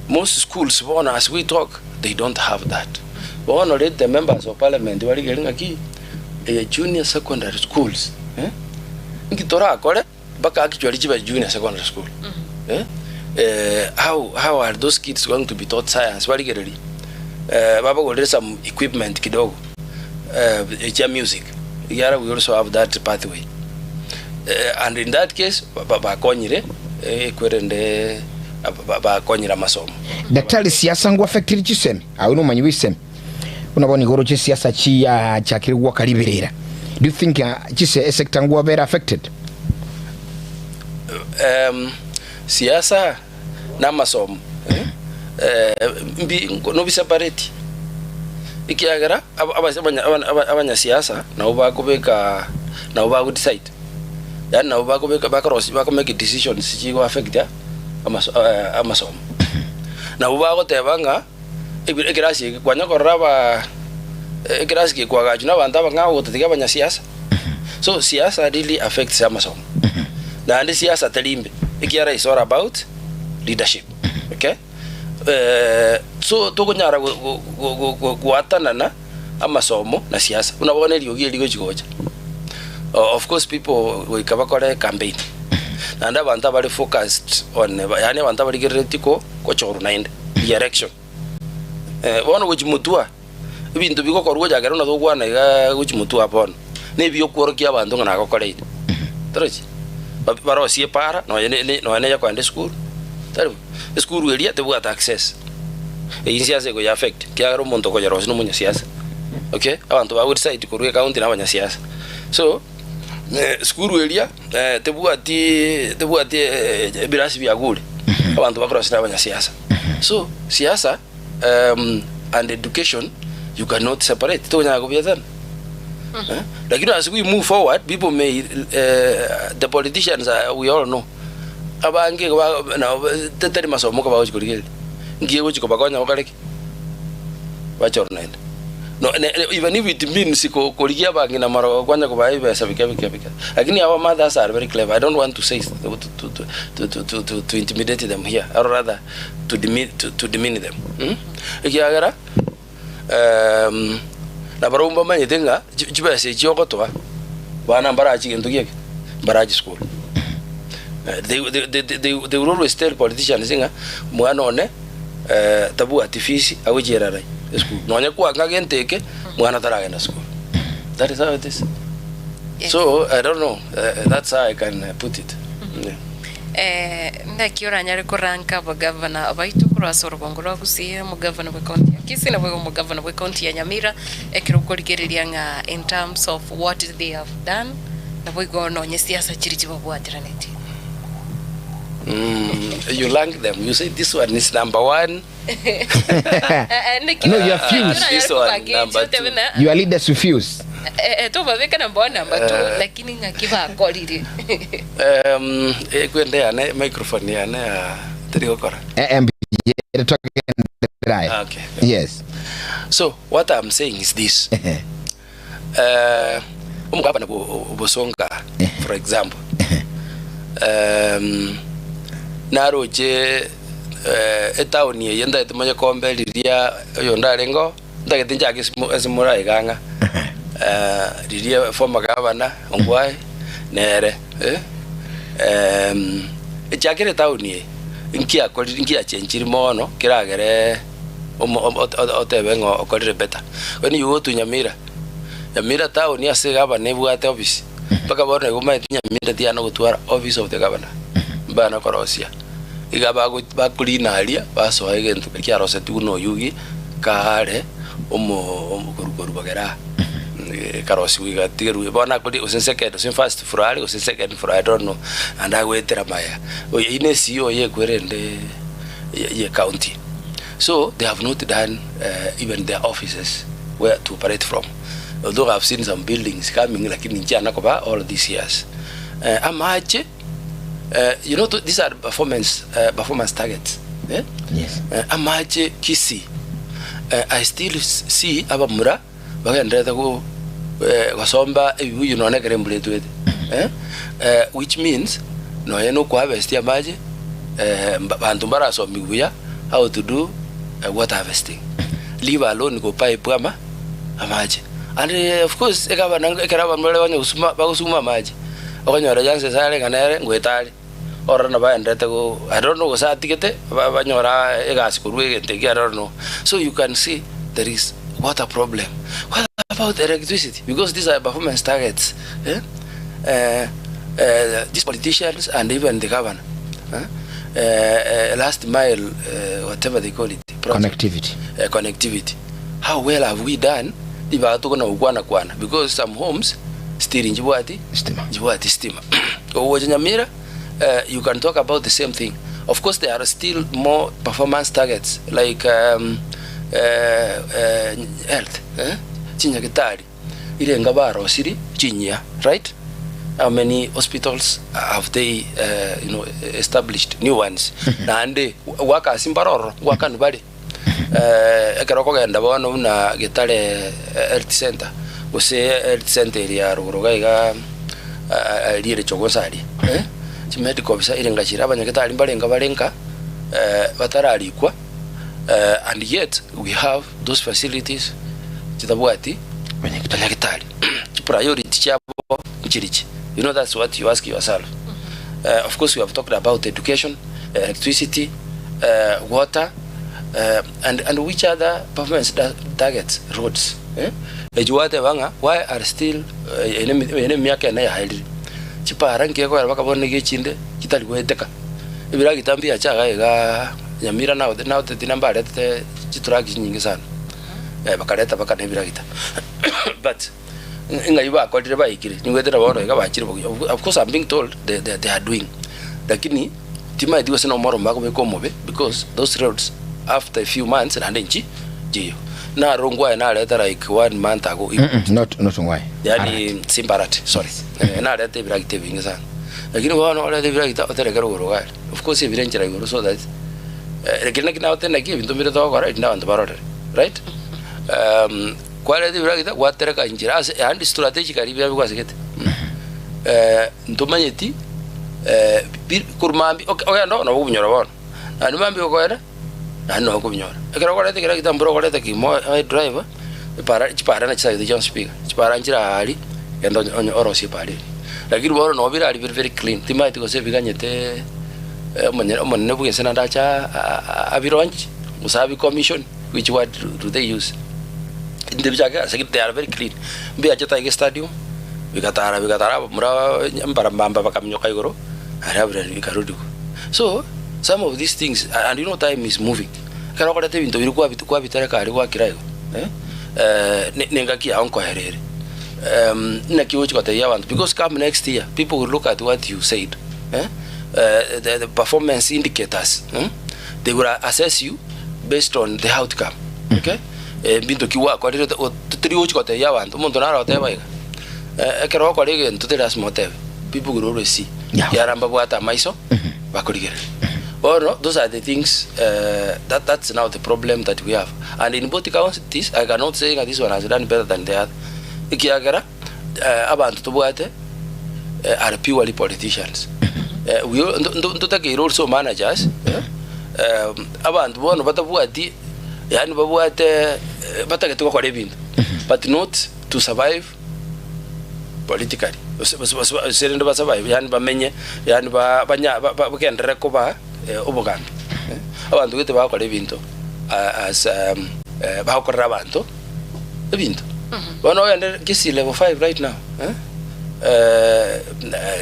Most schools bono as we talk they don't have that. Bono let the members of parliament barigerie ng'aki eye junior secondary schools nki torakore mpaka actually chibe junior secondary school eh, eh, how, how are those kids going to be taught science barigererie eh, babagorere some equipment kidogo eh, chia music ekiagera we also have that pathway eh, and in that case ba- bakonyire eh, ekwerende ba- bakonyire amasomo. Daktari siasa ngu affectiri chisemi awe nomanyi bwe chisemi buna bono igoro chisiasa chiachakire gwoka riberera do you think chise esector ngwabera affected? Um, siasa na amasomo eh, eh, mbi nobi separate ekiagera aba- aba- abanya- abanya- abanyasiasa nabo bakobeka nabo bago decide yaani nabo bakobeka bakorosia bako make decisions chigo affect amaso amasomo. Nabo bagoteba ng'a ebi ekerasi eke kwanya korora aba ekerasi gekwagachwa na abanto abang'ao gotatiga abanyasiasa. So siasa really affects amasomo. Naende siasa teri mbe, ekiagera is all about leadership, okay. So tokonyara go- go- go- go- go- goatanana amasomo na siasa, buna bono eriogi eri rigochi gocha. Of course people goika bakore campaign, naende abanto abare focused on yaani abanto abarigereretie ko gochorwa naende, re-election. Bono gochia motwe aa, ebinto bigokorwa gochakera buna togokwana igaa gochia motwe aa bono, na ebi'okworokia abanto ng'a nagokoreire, torochi? Barosie epara nonya ne ne nonya na eyokoenda esukuru, tari bo? Esukuru eria tebwate access, eyio siasa ekoyia affect, ekiagera omonto okoyerosia na omonyasiasa, okay? Abanto ba decide korwa ecounty na abanyasiasa. So, esukuru eria tebwati tebwati ebirasi bia bure, abanto bakorosia na abanyasiasa. So, siasa and education you cannot separate, tokonyara kobietana. Lakini as we move forward people may the politicians we all know. Abange igo ba nabo tari masomo oka bagochi korigereria, nki egochi kobakonya gokora ki? Bachorwe naende. No ne even if it means ko korigia abang'ina maro kwanya kobaa ebesa bike bike bike. Lakini our mothers are very clever, I don't want to say to to to to to to to intimidate them here or rather to demean to to demean them mh, ekiagera nabarobwo mbamanyete ng'a chibesa echi ogotoa, bana mbarache gento gieke, mbarache sukuru. They, they, they, they, they will always tell politicians ng'a mwana one tabwati fees agochiera arai esukuru. Nonya kwanga gento eke, mwana taragenda sukuru. That is how it is. So I don't know, that's how I can put it. Yeah. Eh, naki oranyare koranka abagavana baito korwa ase orogongo rwa Gusii, omogavana bw'ecounty ya Kisii naboigo omogavana bw'ecounty ya Nyamira, ekero okorigereria ng'a in terms of what they have done, naboigo nonye siasa chiria chibabwateranetie. Mm, you rank them. You say this one is number one. Naki No, you are fused. oranyare This one, kobanga number echio otebe two. na- Your leaders refuse. Tobabeka number one, number two, lakini ng'aki bakorire. Ekwende yane microphone yane ya teri gokora. Mb Okay. Yes. So what I'm saying is this. Omogabana Bosonga for example naroche etown eye ntagete manye kombe riria oyonde arenge oo, ntagete nchake ase moraiga ng'a riria former governor Ongwae nere echakire etown eye nkiakorire nkiachenchiri mono keragere otebe ng'a okorire better. When you go to Nyamira, Nyamira town ase egavana ebwate office, mpaka bono igo omanyete Nyamira tiyana gotwara office of the governor, mbana korosia. Iga bago bakorina aria, basoa egento keria kiarosetigwe na Oyugi, kaare omo omo korwa korwa bogere aa, ekarosiwa igatigerwa bono akori gose second gose first floor are gose second floor I don't know, naende agoetera maya. Oyo eywo ne CEO ya ekwerende ye ecounty. So they have not done even their offices where to operate from although I have seen some buildings coming lakini nchiana koba all these years. Amache you know these are performance, performance targets eh? Yes. Amache Kisii I still see abamura bagendererete go gosomba ebibuyu nonya ekero embura etwete which means nonya na okoharvest amache banto mbarasomigwe buya how to do water harvesting leave alone go pipe ama amache and of course ekaba ekero abanto bare onye gosuma bagosuma amache okonyora chances are ng'a nere ngoeta are. Ororo nabaenderete go I don't know gose atigete ba banyora egasi korwa egento ekio I don't know. So you can see there is water problem. What about electricity? Because these are performance targets eh, eh, eh, these politicians and even the governor eh, eh, last mile eh, whatever they call it project. Connectivity. eh, connectivity. How well have we done? Ribaga tokona gokwana kwana because some homes still nchibwati Stima. nchibwati stima. Ogocha Nyamira you can talk about the same thing. Of course there are still more performance targets like health eh, chinyagitari irenga barosiri chinyia right? How many hospitals have they you know, established new ones? Naende gwaka mbare ororo gwakanu bare Ekero okogenda bono buna Getare Health Centre, gose health centre eria ya rogoro iga iga aria ere Chogosa aria, chimedical officer ere ngachire abanyagetari mbarenge bare nka batararikwa and yet we have those facilities chitabwati abanyagetari. Chipriority chiabo nchirichi? You know that's what you ask yourself. Of course we have talked about education, electricity, water and and which other performance targets roads eh echi gwateba ng'a why are still eye eye ne emiaka ene yaerire chipara nki ekogera mpaka bono nigo echinde chitari goeteka ebiragita mbiacha iga igaa Nyamira nagote nagoteti nambaretete chitruck chinyinge sana bakareta mpaka na ebiragita but Ng'ai bakorire baikire, nigwete na bono iga bachire bogiya. Of course I'm being told they, they, they are doing. Lakini timaeti gose nomoro mbakobeka omobe because those roads after a few months naende nchi nchiyo. Naro ngwaye nareta like one month ago. Mm -mm, not, not ngwaye. Yani Simbarati, sorry. Eh, nareta ebiragita ebinge sana. Lakini bono orete ebiragita otereke rogoro gari. Of course ebire nchera igoro so that eh, lakini naki nagote naki ebinto mbire togokora erinde abanto barorere. Right? Um, Kwareta ebiragita gwatereka inchera ase yaani strategically biria bigwasegete eh, ntomanyeti eh, bi korwa mambia oke ogende oo nabo okobinyora bono, naende mambia okoenda naende nabo okobinyora. Ekero okoreta ekeragita mbura okoreta kimo oe driver, epara chipara na chisagete chionsi pi iga, chipara nchire aaria, genda onye onye orosie epara eria. Lakini bono nabo bire aria bire very clean, timanyeti gose biganyete omonyene omonene bwa ense naende ache aa abilaunch, gose abicommission, which word do they use? Ebinto ebi ase they are very clean. Mbiachete aiga estadium, bigatara bigatara abamura mbarambamba bakaminyoka igoro, aria abwo bikarudi igoro. So, some of these things, and you know time is moving. Ekero okoreta ebinto biria kwabi kwabitereka aria gwakira igo, eh, ne engaki yao nkoera ere. Naki ogochi gotebia abanto because come next year, people will look at what you said, eh, the the performance indicators, they will assess you based on the outcome, okay. Ebinto ki gwakorire teri gochi gotebia abanto, omonto naro oteba iga, ekero ogokora egento teri lasima otebe, people will always see, Yeah. ekiagera mbabwate amaiso bakorigereria. Bono those are the things that that's now the problem that we have and in both counties I cannot say ng'a this one has done better than the other, ekiagera abanto tobwate are purely politicians. We all ntotakeire also managers abanto bono batabwati. Yaani babwate batagete gokora ebinto but not to survive politically gose gose gose gose rende ba survive yaani bamenye yaani ba banya ba ba bagenderere koba obogambi eh. Abanto gete bagokora ebinto as bagokorera abanto ebinto. Bono ogende Kisii level five right now eh,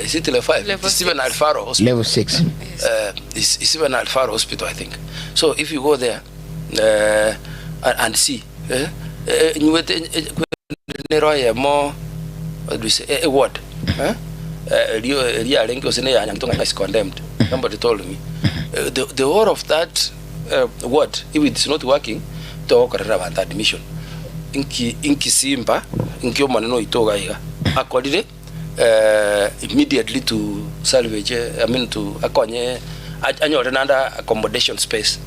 is it level five? Level It's even six. Alfaro Hospital. Level 6. Yes. It's, it's even Alfaro Hospital, I think. So if you go there uh, and, and see, eh, eh, nywete eh, nero eyemo what do you say, eh, a ward eh, eh, erio eria arenge gose ne ya Nyangitonga is condemned. Somebody told me. The whole of that ward, if it's not working, togokorera abanto admission. Inki inki simba, inki omonene oito iga iga akorire immediately to salvage, I mean to akonye anyore naende accommodation space.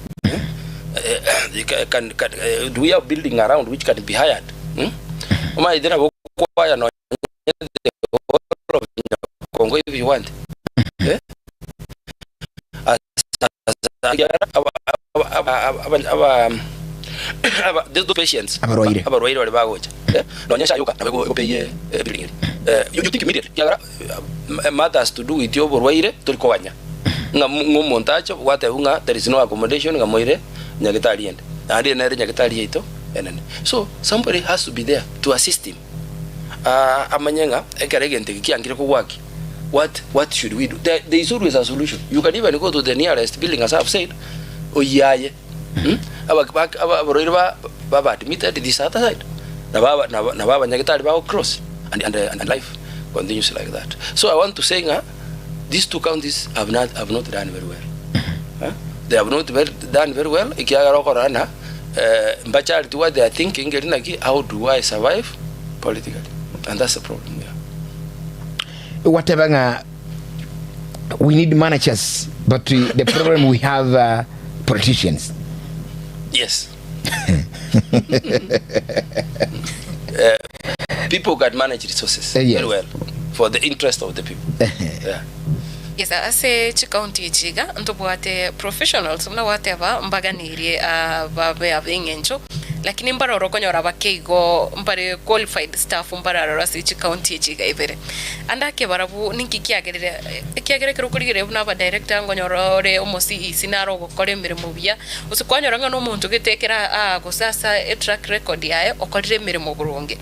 Can, can, do we have building around which can be hired? Hmm? Omanyete nabo okwaya nonye the whole of Nyakongo if you want. Eh? As, as, aba, aba, aba, aba, aba, aba, these patients Abarwaire. abarwaire bari bagocha eh? Nonye shayoka nabo ego- egopeye eh, building eri eh, you, you think immediately kiagera eh, matters to do with oborwaire tori koganya ng'a ng'a omonto ache gwatebwa ng'a there is no accommodation ng'a moire nyagetari ende naende nere nyagetari yaito enene so somebody has to be there to assist him ah, amanye ng'a ekero egento eke kiangire kogwaki what what should we do there, there is always a solution you can even go to the nearest building as I have said oyiaye mm? aba ba- aba- abarwaire ba baba admitted this other side nabo aba- nabo nabo abanyagetari bago cross and, and, and life continues like that so I want to say ng'a These two counties have not, have not done very well. Eh? They have not very, done very well ekiagera okorora na eh, mbachareti what they are thinking eri naki how do I survive politically and that's the problem yeah. Gwateba ng'a we need managers but we, the problem we have uh, politicians. Yes. uh, people can manage resources Eh, yes. very well for the interest of the people. yeah. Yes, ase chikaunti echi iga ntobwate professionals buna gwateba mbaganirie ah, babe ab'eng'encho lakini mbarore okonyora bake igo mbare qualified staff mbararore ase chikaunti echi iga ibere. Ande ake barabwo ninki kiagerire ekiagera ekero okorigereria buna abadirector nkonyora ore omo CEC naro ogokora emeremo buya Gose kwanyora ng'a nomonto gete ekero aa gose ase etrack record yaye okorire emeremo boronge.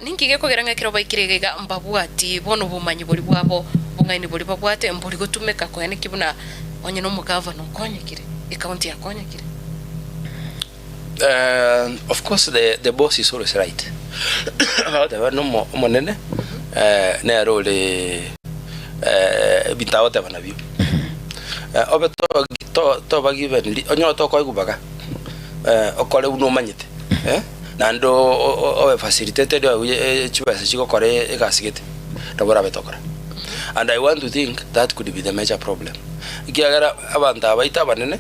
Ninki gekogera ng'a ekero baikire iga iga mbabwati bono obomanyi boria bwabo obong'aini boria babwate mbori gotumeka konya naki buna onye na omogavana okonyekire, ecounty yakonyekire. Of course the, the boss is always right. Agoteba nomo omonene eh, nere ore eh, ebinto agoteba nabio. Eh, obe to, to, toba given li, onyore tokoigwa baga eh, okore buna omanyete eh, naende o- o- obe facilitated oegwe eh, chibesa chigokora egasi gete, nabo orabe tokora. And I want to think that could be the major problem. Ekiagera abanto aba baito abanene,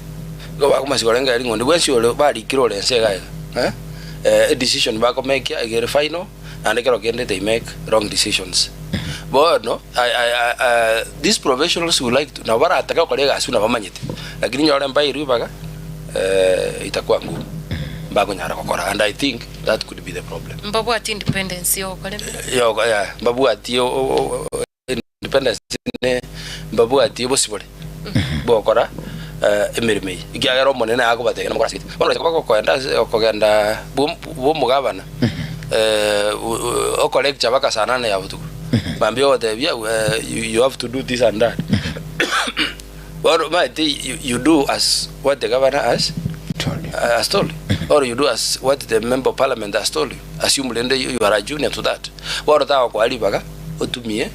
Nigo bakomanya korengereria ng'a onde bwensi ore barikire ore ense iga iga, eh, eh, edecision bakomekia iga ere final, naende ekero kende they make wrong decisions. Bono I, I, I, I, these professionals would like to, nabo baratake gokora egasi buna bamanyete, lakini nyore mbairwe ribaga eh, itakuwa ngumu, mbakonyara gokora and I think that could be the problem. Mbabwati independence ya gokora emeremo. Yogo yeah, mbabwati o- o- o- Independence ne mbabwati obosibore bw'ogokora emeremo eye, ekiagera Omonene agobatebia namokore ase gete. Bono gocha koba gokoenda ase okogenda bwo bw'omogabana okolecture mpaka saa nane ya botuko, mambia ogotebia you you have to do this and that. Bono omanyete you you do as what the governor has Told you. has told you or you do as what the member of parliament has told you, assume rende you are a junior to that. Bono tagokoa ribaga otumie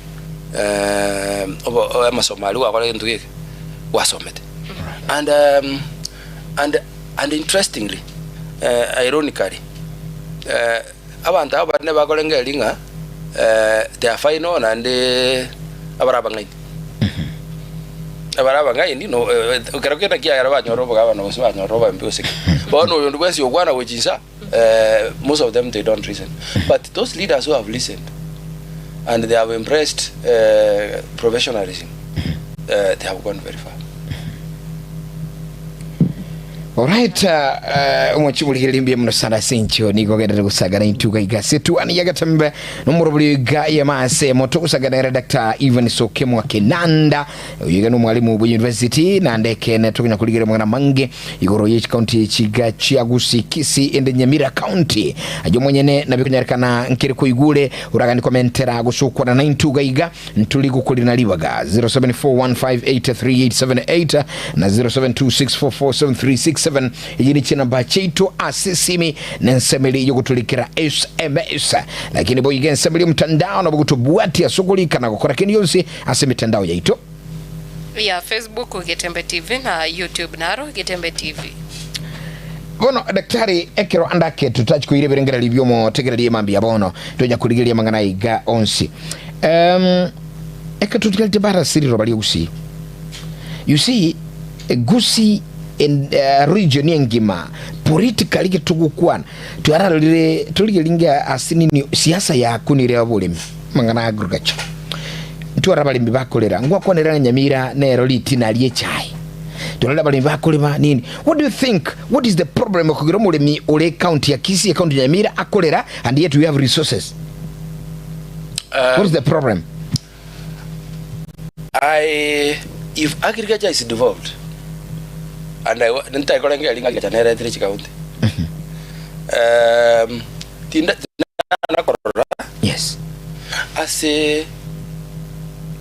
obo amasomo aria gwakora egento geke gwasomete. And and and interestingly ironically abanto aba barende bakorengereria ng'a they are final naende abare abang'aini. Abare abang'aini no ekero kende kiagera banyora obogabana gose banyora obombe gose ki. Bono oyonde bwensi okwana gochia inse aa. Most of them they don't listen but those leaders who have listened and they have embraced professionalism they have gone very far. Alright, omochie borigereria mbuya mono sana ase enchio nigo ogenderere gosagana intwe iga iga ase etuani ya Getembe nomorobori iga yema ase moto ogosagana ere Dr. Ivan Sokemwa Kenanda oyo iga nomwalimu bwe university naende ekene tokonya korigereria amang'ana amange Igoro ye chikaunti chiga chia Gusii, Kisii ende Nyamira County. Aye omonyene nabio konyarekana nkere koigure oragani komentera gose okwana naintwe iga iga nturi gokorina ribaga 0741583878 na 0726447367 eyio ni chinamba chiaito ase esimi na ensemeri yogotorikera SMS lakini boigo ensemeri omotandao nabo gotobwatia ase okorika na gokora kende gionsi ase emetandao yaito. Ya Facebook Getembe TV na YouTube naro Getembe TV. Bono daktari ekero ande ake totachi koira ebirengererio bi'omotegereri mambia bono tonya korigereria amang'ana aiga onsi. Um, ekero totigarete barase riroba ria Gusii. You see, Gusii En region engima politically ki togokwana twararorire torigereria inge ase nini siasa yakunire oboremi amang'ana a agriculture ntware abaremi bakorera ngwakwanera na Nyamira nero ritina rie echae twarore abaremi bakorema nini what do you think what is the problem okogera omoremi ore ecounty ya Kisii ecounty ya Nyamira akorera and yet we have resources what is the problem? I, if agriculture is devolved, and I, ntae korenge eri ng'agriculture neretire chikaunti. Um, tinda tinana korora Yes. ase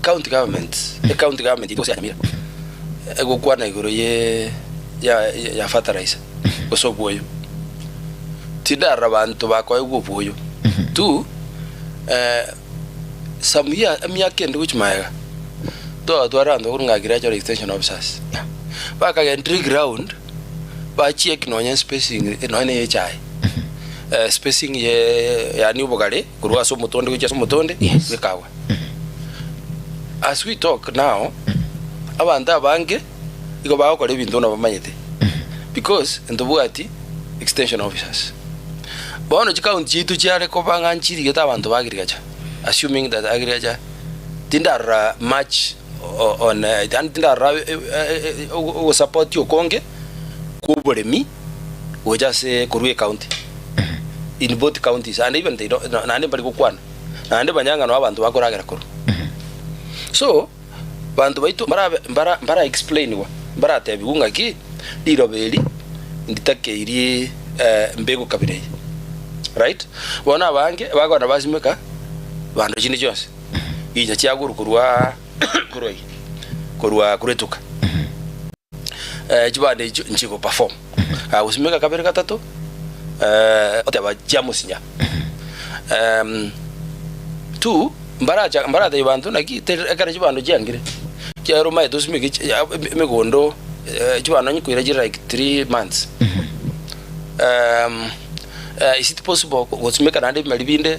county governments, e county government ito gose ya Nyamira, egokwana igoro ye ya ya fertilizer gose obwoyo. Tindarora banto bakoegwa obwoyo. Two, eh, Some year emiaka ende gochia magega, twagatwara abanto bakorwa ng'a agricultural extension officers, bakagendereria eground, bacheck nonya spacing nonya na echae, spacing ye yaani obogare korwa ase omotonde gochia ase omotonde, Yes. bikagwa. As we talk now, abanto abange igo bagokora ebinto buna bamanyete, because ntobwati extension officers. Bono chicounty chiaito chiare koba ng'a nchirigete abanto ba agriculture. assuming that agriculture tindarora much on yaani tindarora ogosupport okonge kwa oboremi gocha ase korwa ecounty in both counties and even they don't naende mbari gokwana naende manya ng'a noo abanto bakoragera korwa. So banto baito mbarabe mbara mbara explainigwa mbaratebiwa ng'aki riroba eri nditakeiri mbegu kabira eye right. Bono abange bakogenda basimeka bando chinde chionsi gicha chiagurwa korwa korwa eye korwa korwa etuka chibando echio nchigo perform agosimeka kabere gatato oteba chiamosinya two Mbaracha mbaratebie banto naki teri ekero chibando chiangire, ekiagera omanyete osimeke chi ya emegondo chibando onye koira chire like three months. Is it possible gosimeka naende ebimeri binde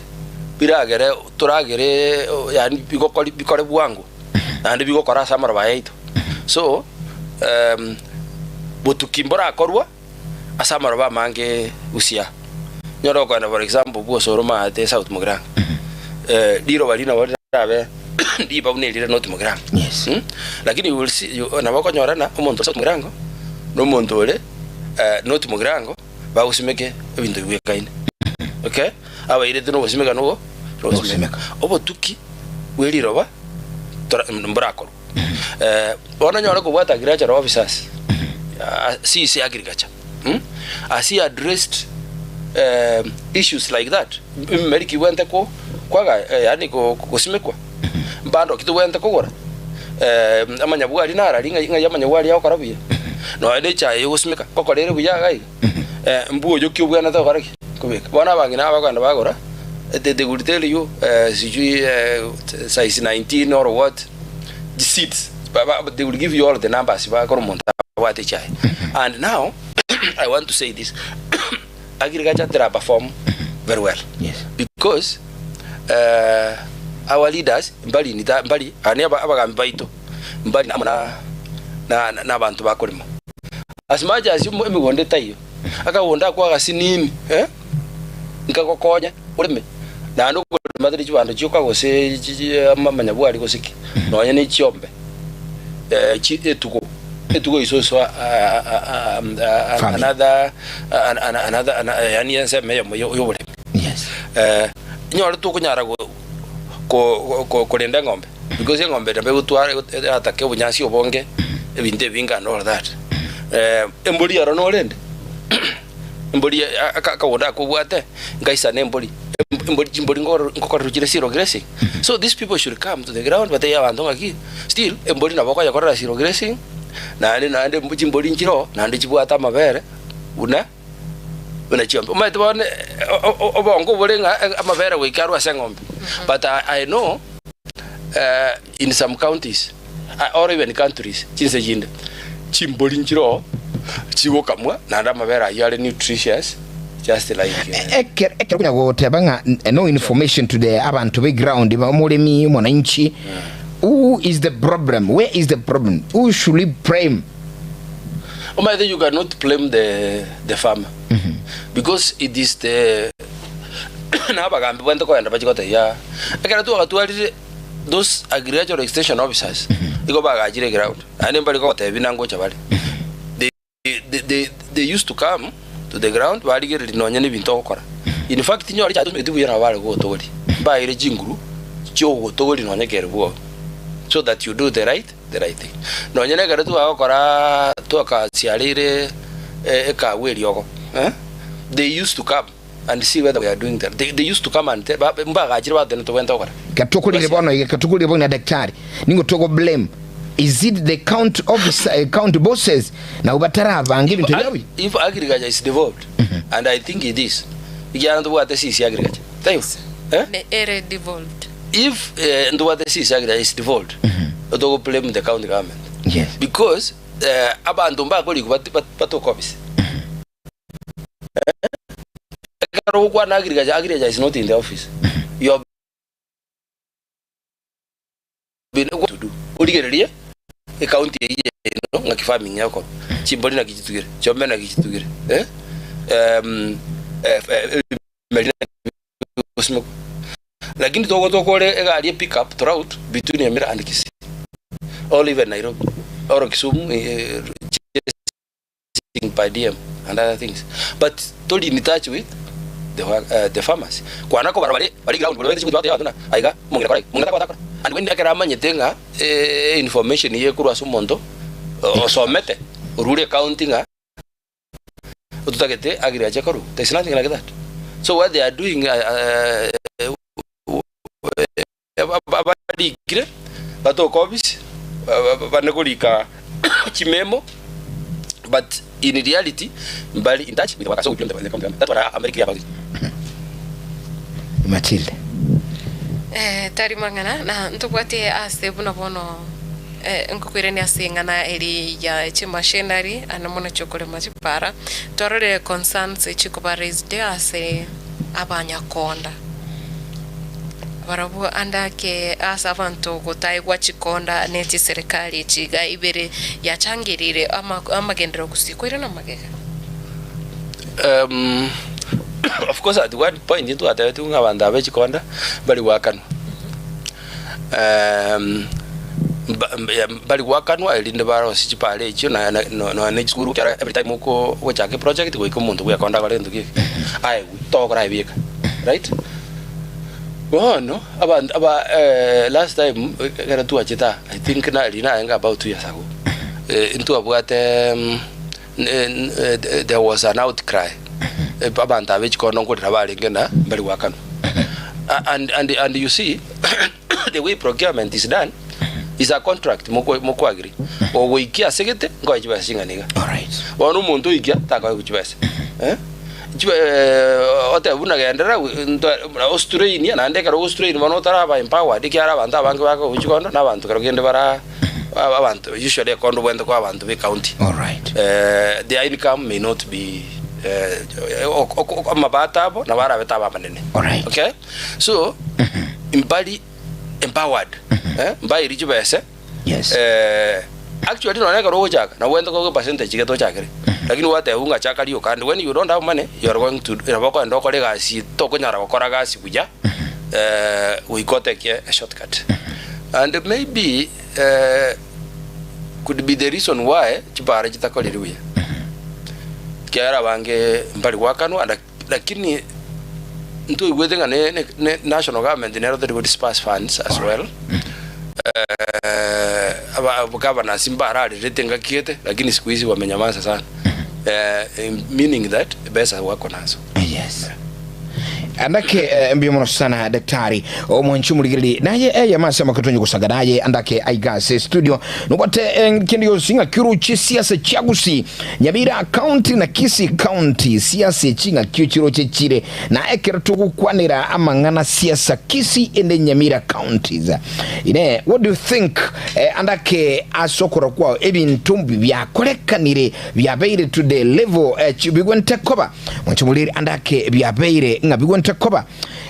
biragere toragere yaani bigokori bikore bwango naende bigokora ase amaroba aya aito. So botuki mborakorwa ase amaroba amange gusii. Nyore okogenda for example bwosoro omanyete South Mugirango, riroba riria nabo rirabe riba buna erire North Mugirango. Yes. Lakini you will see you nabo okonyorana omonto o South Mugirango na omonto ore North Mugirango bagosimeke ebinto bibwekaine. Okay, abairete na ogosimeka nogo Nogosimeka. Obotuki bwe riroba tora mborakorwa. Bono nyore kobwata agricultural officers, CEC agriculture. Has he addressed issues like that? Emeri ki bwente ko kwaga yaani ko gosimekwa mbando ki tobwente kogora amanyabwari narari ng'ai ng'ai amanyabwari agokora buya nonya na echae yogosimeka ngokora ere buya iga iga mbuoyo ki obwenerete gokora ki kobeka. Bono abang'ina aba bakogenda bagora they will tell you sijui size 19 or what seeds they will give you all the numbers bakora omonto abwate echae. And now I want to say this agriculture tera perform very well Yes. because our leaders mbari nita mbari yaani abagambi baito mbari amo na na na abanto bakorema as much as emegondo etaiyo akagondo ako agasinini eh nkagokonya oreme naende okorema tari chibando chioka gose amanyabwari gose ki nonya ne chiombe chi etugo etugo is also Farming. another another yaani ensemo eyemo ya oboremi. Yes. Inyore tokonyara go ko ko korenda eng'ombe because eng'ombe nabo egotwara eratake obonyansi obonge ebinto ebinge and all that. Embori ero norende embori akagondo aka obwate nkaisane embori embori chimbori ngokorerwa chire zero grazing. So these people should come to the ground batebie abanto ng'aki still embori nabo okoyekorera zero grazing naende naende chimbori nchiroo naende chibwate amabere buna buna chiombe. Omanyete bono obongo bore ng'a amabere goika arwe ase eng'ombe but I know in some counties or even countries chinse chinde chimbori nchiroo chigokamwa naende amabere ayio are nutritious just like Ekero ekero konya goteba ng'a no information to the abanto be ground omoremi omwananchi who is the problem where is the problem who should we blame? Omanyete you cannot blame the the farmer because it is the na abagambi bwente kogenda bachie gotebia ekero twagatwarire those agricultural extension officers igo bagachire eground naende mbari kogotebia buna ngocha bare they they they they used to come to the ground barigereria nonye na ebinto ogokora in fact nyore chiatumegete buya nabo bare gogotogoria mbaeire chinguru chiogogotogoria nonye kere bwogo so that you do the right the right thing. Nonye na ekero twagokora twakasiareire ekagwa eriogo eh, they used to come and see whether we are doing that. They, they used to come and tell, ba- mbagachire batene tobwente gokora. Katukurire bono iga katukurire bono na daktari ningo togo blame is it the county officer eh, county bosses nabo batarabanga ebinto If, byabo if agriculture is devolved, and I think it is, ekiagera ntobwate sisi agriculture. Taibo? Eh? Ne ere devolved. If eh, ntobwate sisi agriculture is devolved, togo blame the county government. Yes. Because eh, abanto mbakorigwa bat, bat, batoka office. Ekero ogokwana agriculture, agriculture is not in the office. You have been what to do. Origererie ecounty eye eno ng'aki farming egokora. Chimbori naki chitugire, chiombe naki chitugire. Eh? Um, eh, eh, ebimeri naki bigosimekwa. Lakini togotokore egari e pick up throughout between Nyamira and Kisii or even Nairobi or Kisumu eh, chasing per diem and other things but tori in touch with the, uh, the farmers kwana ko bare bari ground bari chikuti bate yatuna aiga mongera kora mongera kwa takora and when akera amanyete ng'a eh, information ye kurwa ase omonto osomete orure county ng'a ototagete agire ache korwa there is nothing like that so what they are doing uh, Abarikire batoke ofisi bane korika chimemo but in reality mbari in touch with the workers so we blame the county government that's what I'm very clear about it. Matilda. Eh, tari mang'ana na ntobwate ase buna bono eh, nkokoirania ase eng'ana eri ya chimashinari ane mono chiokorema chipara twarorire concerns chikoba raised ase abanyakonda Barabwo ande ake ase abanto gotaegwa chikonda ne chiserekari echi iga ibere yachangereire amagenderero gusii koirana magega. Um, of course at one point ntwatebetigwe ng'a abanto aba echikonda mbari goakanwa um, mba- mba- ya- mbari goakanwa erinde barosie chipara echio na na no- nonya na chisukuru ekiagera every time oko ogochaka eproject goika omonto bwekonda akore egento ki aegwe togokora aye bieka right. Bono abanto aba last time ekero twachete aa, I think nari narenge about 2 years ago, ntwabwate there was an outcry, abanto aba echikondo nkorera barenge na mbari goakanwa. And and and you see the way procurement is done is a contract moko mokoagree, ogoikia ase gete nkoe chibesa ching'ana iga. Bono omonto oikia takoegwa chibesa. Otebe buna genderera ostrainie, naende ekero ogostrain bono otaraba empowered ekiagera abanto abange bakoigwa chikondo na abanto kero kende bara abanto usually ekondo obwenerete koa abanto ba ecounty. Alright. Their income may not be amabato abo nabo arabe taba amanene. Alright. Okay, so mbari empowered, mbaeiri chibese. Yes. Actually nonya ekero ogochaka nabo ogento kobe percentage gete ochakere lakini gwatebwa ng'a chaka rioka and when you don't have money you are going to nabo okogenda okore egasi tokonyara gokora gasi buya goika oteke a shortcut and maybe could be the reason why chibara chitakoriri buya ekiagera abange mbari goakanwa lakini ntoigwete ng'a ne ne national government nero teri go disperse funds as well. Aba governors mbararerete engaki gete lakini siku hizi wamenyamaza sana meaning that besa wako nazo. Yes. Andake eh, mbuya mono sana daktari omwanchi omorigereri naye eyemo ase amaka tonye gosaga naye andake aiga ase studio nobwate eh, kende gionsi ng'a kiroche siasa chia gusii Nyamira county na Kisii county siasa echi ng'akio chiroche chire na ekero togokwanera amang'ana siasa Kisii ende Nyamira counties ine what do you think eh, andake ase okorora kwao ebinto mbi biakorekanire biabeire to the level eh, bigwente koba mwanche moriri andake biabeire ng'a bigwente koba.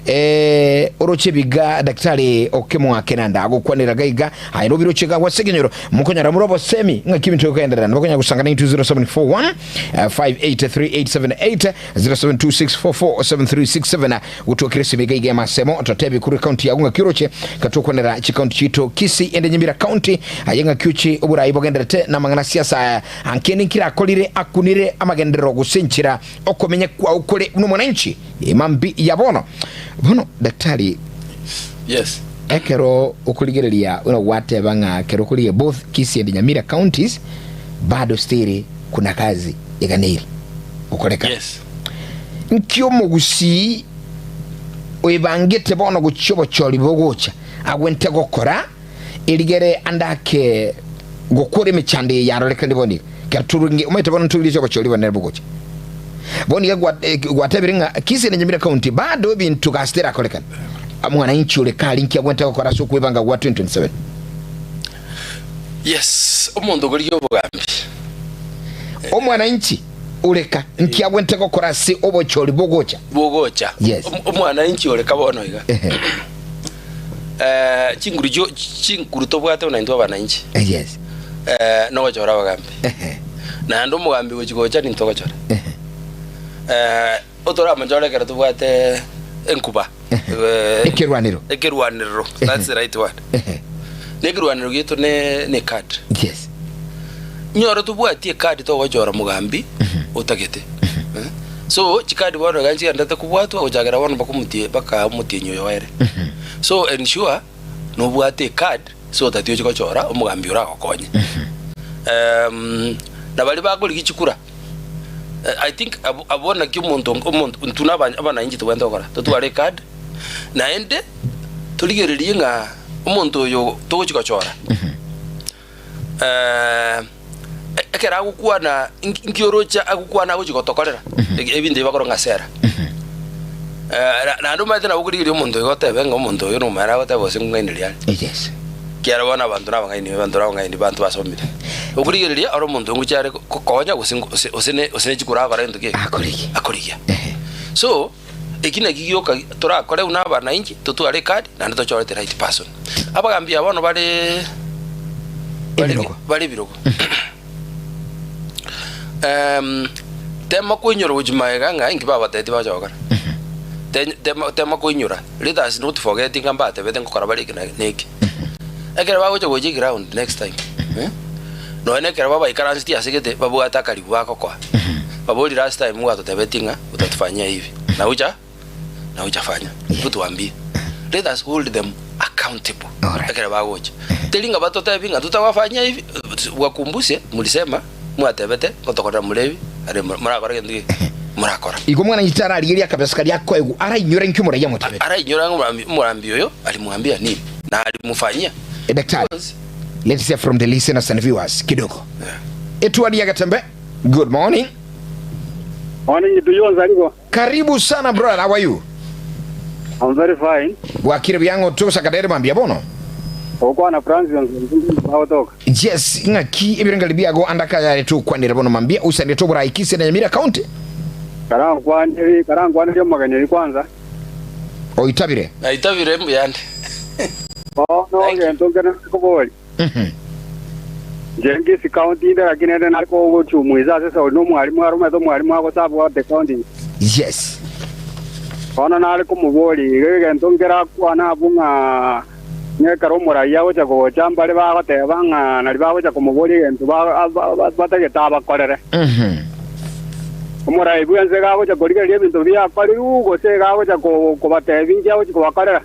Eh, oroche biga daktari okemwa kenanda agokwanera gaiga aye nobiroche iga gwase ekenyoro mokonyora more obosemi ng'aki ebinto bikoenderera nabokonyara gosanga naintwe 0741 583878 0726447367 gotwakire esimi iga iga emasemo totebi korwa ekaunti yago ng'aki oroche katokwanera chikaunti chiaito Kisii ende Nyamira county aye ng'aki oche oborai bogenderete namang'ana siasa aya ankende nkirakorire akunire amagenderero gose enchera okomenya kwao kore buna omwananchi Emambi ya bono. Bono daktari, Yes. ekero okorigereria buna gwateba ng'a ekero okorigereria both Kisii and Nyamira counties bado still kuna kazi eganeiri gokoreka. Yes. Nki omogusii oebangete bono gochia obochori bogocha agwente gokora erigere ande ake gokora emechando eye yarorekanire bono iga? Ekero toringe omanyete bono ntorigeretie obochori bonene bogocha. Bono iga gwa- eh, gwatebire ng'a Kisii na Nyamira County bado ebinto gasi terakorekana. Mwananchi ore kare inki agwente gokora ase okwebanga gwa 2027? Yes, omonto okorigia obogambi. Omwananchi ore ka nki agwente gokora ase obochori bogocha? Bogocha. Yes. Omwananchi ore ka bono iga. Ehe. Eh, chinguru chio chinguru tobwate buna intwe abananchi. Yes. Eh, nogochora abagambi. Ehe. Naende omogambi gochi gocha nintwe togochora. Ehe. Eh, otoramochore ekero tobwate enkuba. Eh, Ekerwanero. Ekerwanero. That's the right word. Ehe. Na ekerwanero giaito ne ne card. Yes. Nyore tobwati ecard togochora mogambi otagete. Eh? So chicard bono iga nchigenderete kobwatwa gochakera bono mpaka omotie mpaka omotienyi oyo oere. So ensure nobwate ecard so that oche gochora omogambi oragokonye. Na baria bakorigia chikura I think abwo abwo naki omonto omonto intwe na aba abananchi tobwenerete gokora, totware ecard naende torigererie ng'a omonto oyo togochi gochora. Ekero agokwana inki oroche agokwana agochi gotokorera ebinto ebi bakorwa ng'a sera. Naende omanyete nabo okorigereria omonto oyo otebe ng'a omonto oyo nomanyete agoteba gose ng'aineria are. Yes. Ekiagera bono abanto nabang'aini abanto nabang'aini abanto basomire. Okorigereria ore omonto ngochia are gokonya gose gose gose ne gose ne chikura agokora gento ki? Akorigia. Akorigia. Ehe. So, eki naki gioka torakore buna abanainchi, totware ecard naende tochore the right person. Abagambi aba bono bare bare Ebirogo. bare ebirogo. Tema koinyora gochia magega ng'a inki babatebetie bagocha gokora. Te- tema tema koinyora, let us not forget ng'a mbatebete ngokora bare eke na na eke. Ekero bagocha gocha eground next time, nonya na ekero babaikaransetie ase gete babwate akaribu bagokoa, baborie last time mwatotebetie ng'a utatufanyia hivi na huja na hujafanya hebu tuambie let us hold them accountable Alright. ekero bagocha teri ng'a batotebi ng'a tutawafanyia hivi wakumbushe mulisema mwatebete ngotokorera more ebi are morakore gento geke morakora Igo mwana inche tararigeria akabesa karia akoegwa, arainyore inki omoraia amotebete. arainyora ng'a omorambi omorambi oyo alimwambia nini na alimufanyia Eh, Daktari, Because- let's hear from the listeners and viewers kidogo. Yeah. Etwadi ya Gatembe, good morning. Morning to you, Nzarigo. Karibu sana brother, how are you? I'm very fine. Bwakire buya togosa kadere mambia bono. Okwana Francis Nzarigo. Yes, ng'aki ebirengererio biago ande akayare tokwanera bono mambia oisanete oborai Kisii na Nyamira County. Karankwaneri karankwaneri omogeni oyi kwanza. Oitabire. Naitabire mbuyande. Bono Thank you. egento nkere nakobori. Mhm. Inche Kisii County inde lakini ere nare kogochumuisa ase esauri na omwalimu aromete omwalimu agoserve at the county. Yes. Bono nare komoboria iga egento nkerakwane abwo ng'a ng'a ekero omoraia agocha gocha mbare bagoteba ng'a nari bagocha komoboria egento ba- ba- ba- batagete abakorere. Mhm. Omorai bw'ense iga agocha korigereria ebinto biakorirwe, gose iga agocha ko- kobatebia inki agochia kobakorera.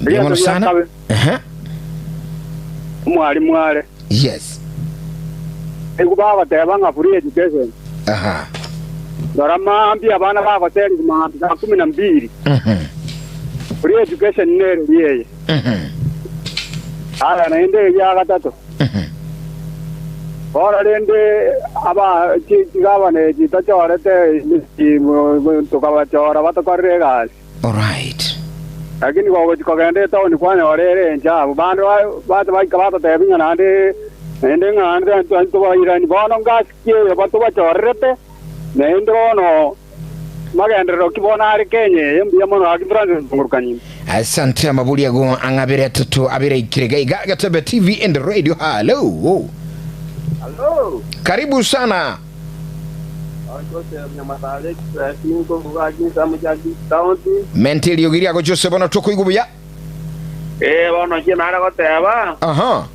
Mbuya mono Egento gia sana. kabe, Aha. omwalimu are. Yes. Nigo bagoteba ng'a free education. Aha. Rora mambia abana bagoserigwa mambia saa kumi na mbili. Mhm. Free education nereri eye. Mhm. Aya naende eria gatato. Mhm. Bono rende aba chi- chigavana echi tochorete tokabachora batokorere egasi. Alright. Lakini gogochia kogenda etaoni kwanyora ere enchara abwo bande bacha baika batotebia ng'a naende naende ng'a naende ntobairani. Bono ngasikia eye batobachorerete, naende bono Magenderero ki bono are Kenya eye? Mbuya mono gaki Francis Ntungurukanyima. Asante amabori ago ang'abere atato abere aikire gaiga Gatebe TV and Radio. Hello. Hello. Karibu sana. Joseph Nyamatare Express nkoruga chinsemo chia Kisii County. Menta eriogi riago Joseph bono tokoigwa buya. Eh bono inche nare goteba. Aha.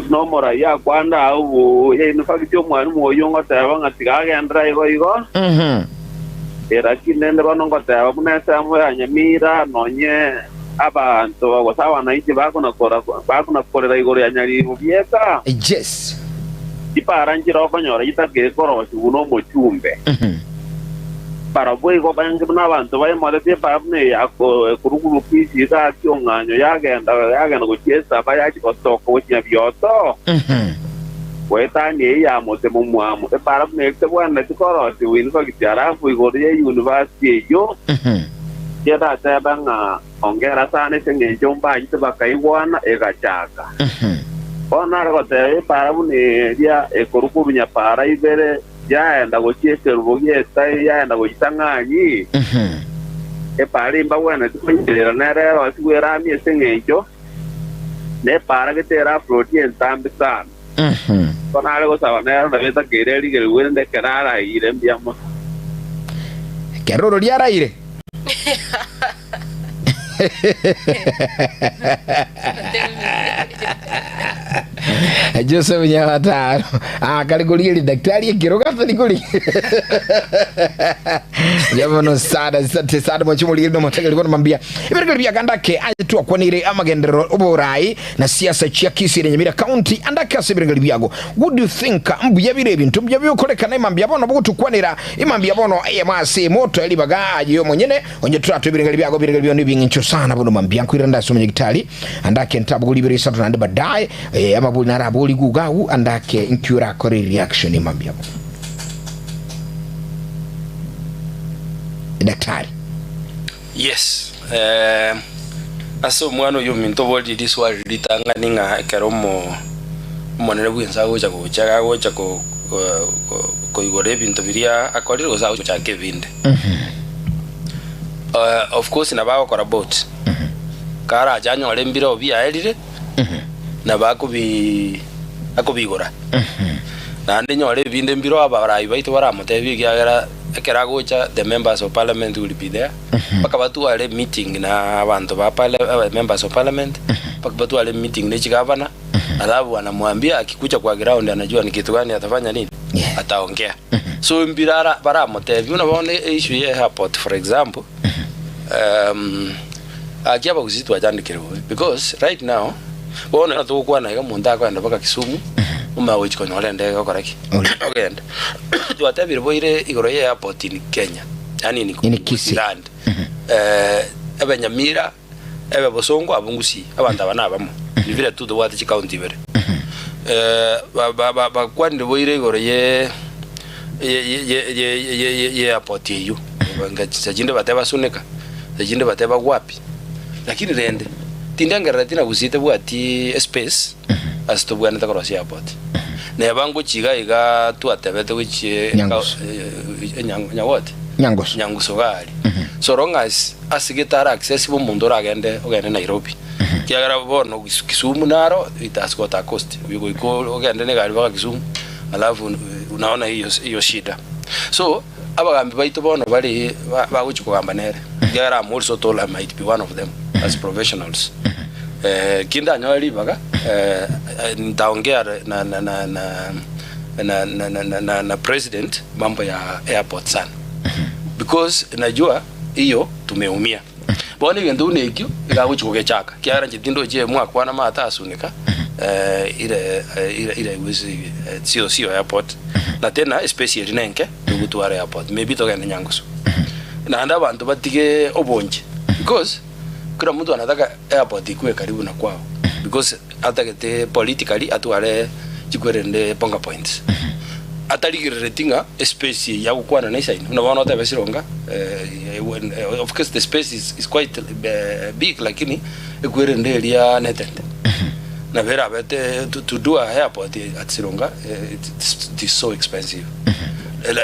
Nomorai akwanda agwo buya, in fact omwalimu oyio ngoteba ng'a tiga agenderere igo igo. Lakini rende bono ngoteba buna ensemo ya Nyamira nonye abanto gose abananchi bakona-korera igoro ya Nyaribo bieka. Yes. Chipara nchire okonyora chitakiri korosigwa nomochumbe. Barabwo igo bange buna abanto baimoretie epara buna eye ya korwa Kisii gaki ong'anyo yagenda yagenda gochia Esaba yachia gotoka gochia Nyabioto, goetania eyio ya mote momwamu. Epara buna eria tebwenereti korosigwa in fact alafu igoro ye university eyio keratebe ng'a ongera sana ase eng'encho mbachete bakaigwana egachaka. Bono nare goteba epara buna eria ekorwa korwa nyapara ibere Yaenda gochia ekerubo gi'etai, yaenda gochia tang'anyi, epaara embagwenereti konyerera nere erosigwe erami ase engencho, na epaara gete erafuroti entambe sana. Igo nare gosaba nere nabo etakeire erigerigwe rende ekero araire mbuya mono. Ekero ororia araire. Joseph Nyamataro ah, kari korigeria daktari ekerogo atari korigeria Yabono sana asante sana mwachi morigeria nomotegeri bono mambia ebiregeri biagandake aye twakwanire amagenderero oborai na siasa chia Kisii na Nyamira County andake ase ebiregeri biago what do you think mbuya bire ebinto mbuya biokorekana emambia bono bogotukwanera emambia bono eyemo ase emoto eribaga aye omonyene Onye toratwe ebirengererio biago, ebirengererio biao nebing'encho sana bono mambia nkoirana ase omonyagitari, andake ntabogori ibere isato naende baadaye, eh, amabori naraborigwe iga agwo, andake nki orakore reaction mambia bono. Daktari. Yes, eh, ase omwana oyio ominto oborie riswali ritang'ani ng'a ekero omo omonene bw'ense agocha gocha, agocha ko ko koigora ebinto biria akorire gose agochaka ebinde. Of course nabo agokora both. Karache anyore embiro biaerire, nabo akobi akobigora. Naende nyore ebinde mbiro abarai baito baramotebie ekiagera ekero agocha the members of parliament will be there, mpaka batware meeting na abanto ba parlia members of parliament, mpaka batware meeting ne chigavana, alafu anamwambia akikuja kwa ground anajua ni kitu gani atafanya nini? Ataongea. So mbirara baramotebia buna bono issue ye airport for example, gaki abagusii twachandekire bobe because right now bono ekero togokwana iga omonto akoenda mpaka Kisumu omanye gochia konyora endege ogokora ki? Ogende. Twatebire boire igoro ye airport in Kenya yaani in In Kisii. land ebe Nyamira ebe Bosongo abwo Gusii abanto aba nabamo ni vile tu tobwate chicounty ibere. Bakwanire boire igoro ye ye airport eyio, saa chinde bateba Sunika, saa chinde bateba wapi, lakini rende tindengerereti na Gusii tebwati espace ase tobwenerete korosia airport. Neba ngochia iga iga twatebete gochia Nyangusu. Nyagoti? Nyangusu. Nyangusu iga aria. So long as ase gete are accessible omonto oragende ogende Nairobi. Ekiagera bono Kisumu naro it has got a cost, goika ogende na egari mpaka Kisumu alafu unaona hiyo hiyo shida. So abagambi baito bono bare bagochia kogamba nere, ekiagera I'm also told I might be one of them as professionals. Kindanyore ribaga nitaongea na na na na na na na na na president mambo ya airport sana because najua hiyo tumeumia. Bono egento buna ekio iga agochia kogechaka, ekiagera inche tindochi mwakwana amaato asunika ire ire ire gose sio sio airport na tena espace eria nenke togotwara airport maybe togende Nyangusu. Naende abanto batige obonche because kera mtu anataka airport ikuwe karibu na kwao because atagete politically atware chikwerende bonga points. Atarigerereti ng'a espace eye agokwana naisaine, buna bono otebe Sironga, of course the space is quite big lakini ekwerende eria netente. Nabo erabete to do a airport at Sironga it is so expensive.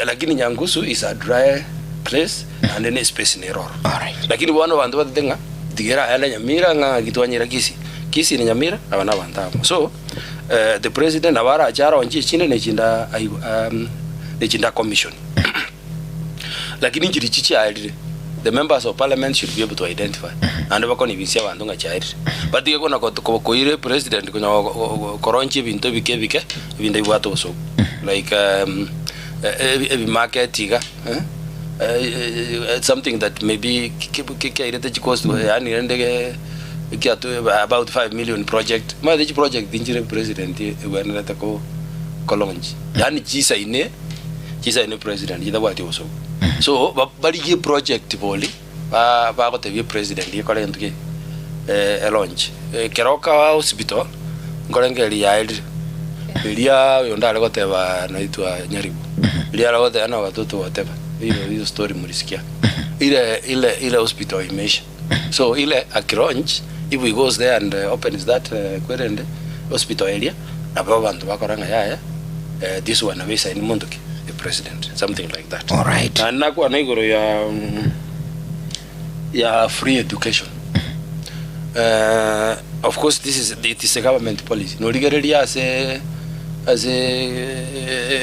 Lakini Nyangusu is a dry place naende ne espace nere ororo. Alright. Lakini bono abanto batete ng'a tigera aye na Nyamira ng'a ng'aki twanyira Kisii. Kisii na Nyamira aba na abanto abamo. So the president nabo arache aronche echinde na echinde na echinde acommission. Lakini nchiri chi chiaerire, the members of parliament should be able to identify naende bakonibinsia abanto ng'a chiaerire. Batige kona koira president konya koronchia ebinto ebike ebike ebinde bibwate obosoku like ebimarket iga something that maybe kiairete chicost yaani rende kiatu about 5 million project. Omanyete chiproject nchire president egwenerete ko launch yaani chisaine. Chisaini president chitabwati obosoku. So barigie project bori bagotebia president ekore gento ki elaunch. Keroka hospital nkorengereria yaerire. Eria oyonde are goteba naitwa Nyaribo. Eria are goteba na watoto whatever. Hiyo hiyo story mlisikia. Ile ile ile hospital imeisha. So ile akilaunch if he goes there and opens that kwerende hospital area nabo abanto bakora ng'a yaya this one nabo esaini monto ki? The president something like that. Alright. Naende nakwana igoro ya ya free education. Of course this is it is a government policy. Norigereria ase ase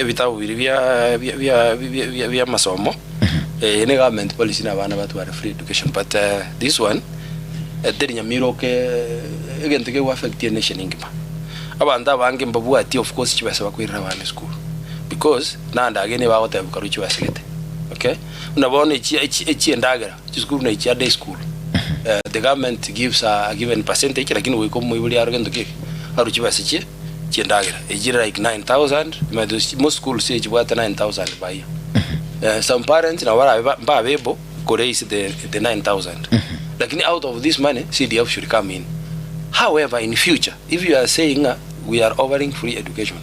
ebitabu biria bia bia bia bia bia amasomo eye ne government policy na abana batware free education but this one teri nyamira oke egento kego affect enation engima. Abanto abange mbabwati of course chibesa bakoirera abana esukuru because nande age nigo bagoteba korwa chibesa gete okay. Buna bono echi echi echi endagera chisukuru na echia day school the government gives a given percentage lakini goika omoibori arwe gento ki arwe chibesa chie chiendagera echire like 9000 omanyete most schools echibwate 9000 per year. Some parents nabo barabe mbabe able ko raise the the 9000 lakini out of this money CDF should come in. However in future if you are saying ng'a we are offering free education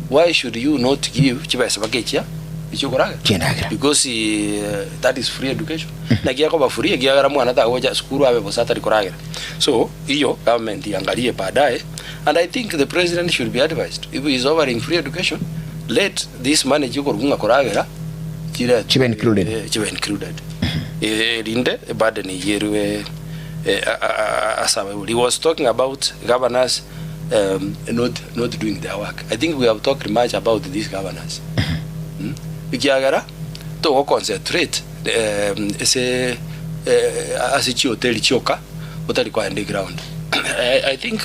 why should you not give chibesa mpaka echia echiokoragera Chiendagera. because that is free education naki ekoba free ekiagera mwana tagocha sukuru abe bosa atari koragera so iyo government iangalie baadaye and I think the president should be advised if he is offering free education let this money chikorwa ng'a koragera chire Chibe included. Eh, chibe included erinde eburden eyio erwe ase abaibori. He was talking about governors not not doing their work. I think we have talked much about these governors. Ekiagera togo concentrate ase ase chihoteli chioka otari koenda eground. I think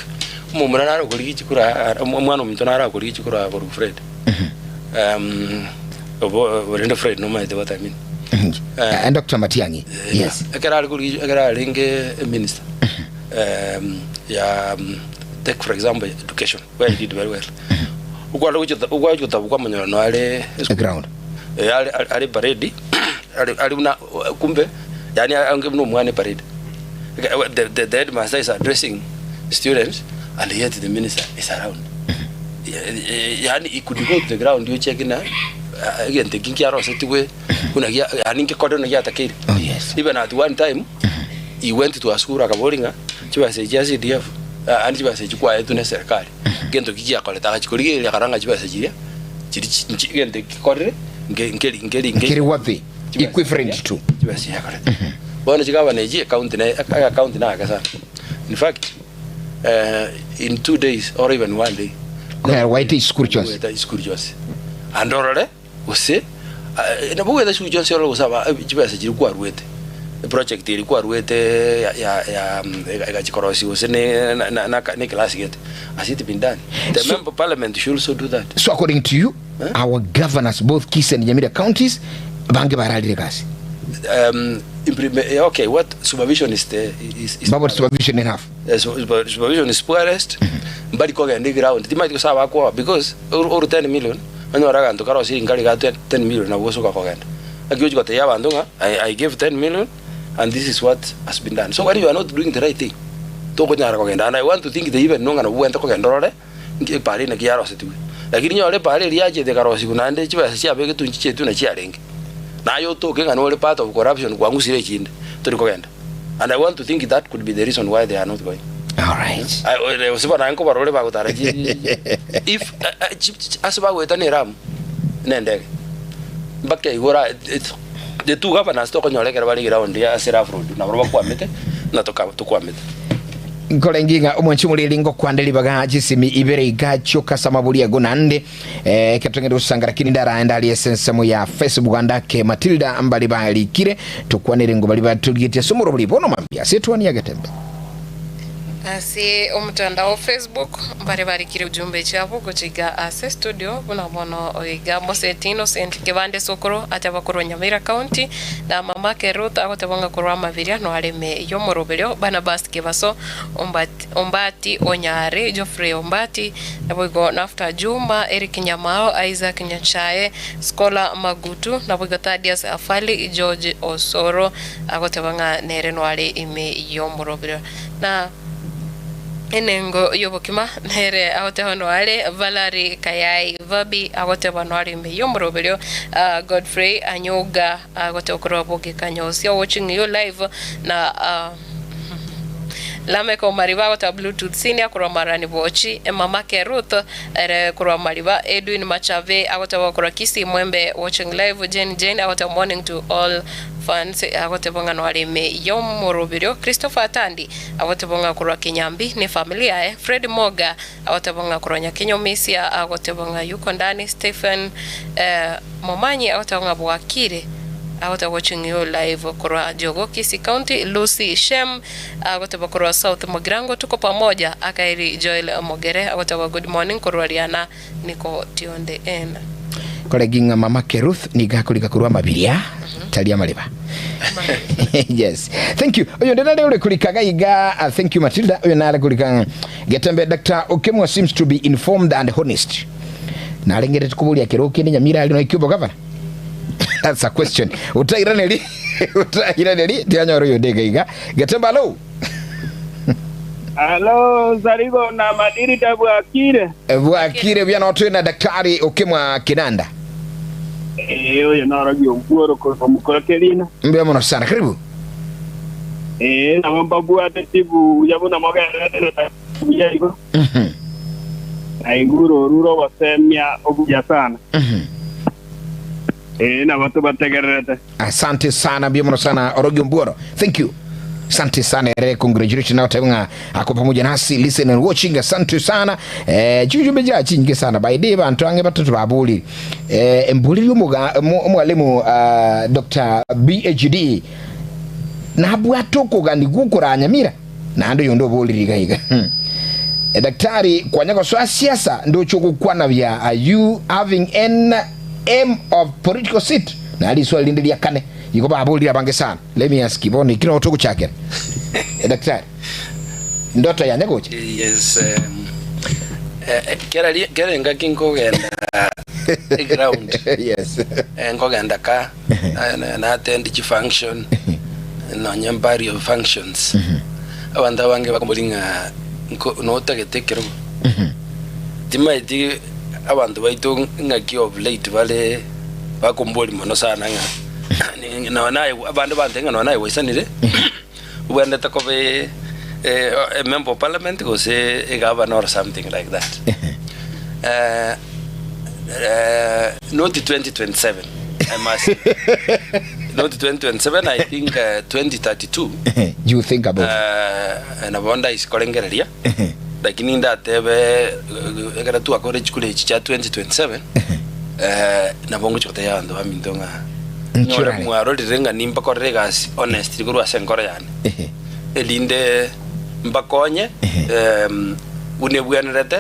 omomura nare okorigia chikura omwana ominto nare akorigia chikura korwa Fred. Obo rende Fred nomanyete what I mean. Doctor Matiang'i. Yes. Ekero are korigia ekero arenge eminister ya take for example education where he did very well. Okware gochia okwacha gotabu kwamonyora no are Ground. are are parade are are buna kumbe yaani ange buna omwana eparade. The the headmaster is addressing students and yet the minister is around. Yaani he could go to the ground ocheke ng'a egento eki nkiarosetigwe buna gia yaani ngekorire buna giatakeire. Oh yes. Even at one time he went to a school akaboria ng'a chibesa echi chia CDF yaani chibesa echi kwaetwe na eserikari gento ki giakorete agachia korigereria akarora ng'a chibesa chiria chiri chi egento eki gekorire nge nkeri nkeri nke Nkeri worthy equivalent to. chibesa chiakorete. Bono chigavana echi ecounty na ecounty nake sana. In fact in 2 days or even one day Okonyora gwaete chisukuru chionsi. Goeta chisukuru chionsi ande orore gose nabo goeta chisukuru chionsi orore gose aba chibesa chiria kwaruete eproject eria kwaruete ya ya ya egachia korosia gose ne na na na eclass gete has it been done? The So- member of parliament should also do that. So according to you, our governors both Kisii and Nyamira counties bange bararire gasi. Implement, okay, what supervision is the is, is Babot supervision enough. Supervision is poorest mbari kogenda eground timanyeti gose abakoa because oru 10 million onyore aganto karosirie nkari ga 10 million nabo gosoka kogenda naki ochi gotebia abanto ng'a I, I gave 10 million and this is what has been done so when you are not doing the right thing tokonyara kogenda and I want to think they even know ng'a nabo bwente kogenda orore nki epara eye naki yarosetigwe lakini nyore epara eria yachete ekarosigwa naende chibesa chiabegetwe inche chiaetwe nachi chiarenge Naye otoke ng'a nore part of corruption kwang'usire echinde, tori kogenda. And I want to think that could be the reason why they are not going. Alright. Gose bono aye nkobarore bagotara chi if ase bagoeta na eramu na endege mpaka igoro The two governors tokonyora ekero bare ground ase rough road naboro bakwamete na toka tokwamete. Nkorenge ng'a omwanchi omoriri ngokwande ribaga chisimi ibere iga chioka ase amabori ago naende eh, ekero togende gosanga lakini ndaraende aria ase ensemo ya Facebook andake Matilda mbari barikire tokwanere ngo bari batorigetie ase omorobori bono mambia ase etwani ya Getembe. Ase omotandao o Facebook mbare barikire ujumbe chiabo gocha iga ase studio buna bono iga Moseti Innocent Kebande Sokoro ateba korwa Nyamira County na Mamake Ruth agoteba ng'a korwa Amabiria noareme y'omoroberio Barnabas Kebaso Ombati Ombati Onyare Geoffrey Ombati naboigo Nafta Juma Eric Nyamao Isaac Nyachae Scholar Magutu naboigo Thaddeus Afali George Osoro agoteba ng'a nere noare ime y'omoroberio. Na enengo y'obokima nere agoteba noare Valerie Kayai Vabi agoteba noare ime y'omoroberio ah, Godfrey Anyuga agoteba korwa Bogekanyosia watching you live na ah, Lameck Omariba agoteba Bluetooth Senior korwa Marani Bochi Emamake Ruth ere korwa Mariba Edwin Machabe agoteba korwa Kisii Mwembe watching live Jane Jane agoteba morning to all Fans agoteba ng'a noare ime y'omoroberio, Christopher Atandi agoteba ng'a korwa Kinyambi ne family yaye, Fred Moga agoteba ng'a korwa Nyakinyomisia agoteba ng'a yuko ndani, Stephen Momanyi agoteba ng'a bwakire agoteba watching you live korwa Jogoo Kisii County, Lucy Shem agoteba korwa South Mugirango tuko pamoja, Akaeri Joel Mogere agoteba good morning korwa Riana Niko tionde en. Koregi ng'a mama Keruth nigo akorika korwa amabiria tari amariba. Yes. Thank you. Oyo nde nare ore korika gaiga uh, thank you Matilda. Oyo nare korika ng'a Getembe Dr. Okemwa seems to be informed and honest. Narengerete koboria kero kende Nyamira ari noiki obogavana. That's a question. Otairaneri otairaneri tianyora oyo nde gaiga. Getembe hello. Alo, Zaribo na Madirida bwakire? Bwakire buya notwe na Daktari Okemwa Kinanda. Ee, oyo norogi Ombuoro korwa omokoro Kerina. Mbuya mono sana, karibu. Ee, nabo mbabwateti buya buna mogendererete na buya igo. Na igure orure ogosemia obuya sana. Ee, nabo tobategererete. Asante sana mbuya mono sana Orogi Ombuoro. Thank you. Asante sana ere congratulations na oteba ng'a ako pamoja nasi listen and watching asante sana eh chijumbe ja chinge sana by day bantu ange batatu babuli eh mbuliri omuga omwalimu uh, Dr. BHD nabwate okogani gwokoranyamira naende oyonde oborire iga iga hmm. Eh, daktari kwanya gosoa siasa ndoche ogokwana bia are you having an aim of political seat na riswali rinde ria kane igo baborire abange sana let me ask bono iki nogo togochakera Eh, daktari ndoto yanya gocha Yes, um, eh, eh, kera ri- kera engaki nkogenda eground yes eh, nkogenda ka na- na- na attend chifunction nonye burial functions abanto abange bakombori ng'a nko- notagete ekerogo timaeti abanto baito ng'aki of late bare bakombori mono sana ng'a ni- nonya naye abande bantebia ng'a nonya naye gwaisanire obwenerete koba e- e member of parliament gose egavana or something like that. Not 2027 I must say not 2027 I think 2032 You think about it. Nabo ndaise korengereria lakini ndatebe ekero twakore chikura echi chia 2027 nabo ngochia gotebia abanto baminto ng'a Nchurare. nyore mwarorire ng'a nimbakorere egasi honestly korwa ase enkoro yane erinde mbakonye buna ebwenerete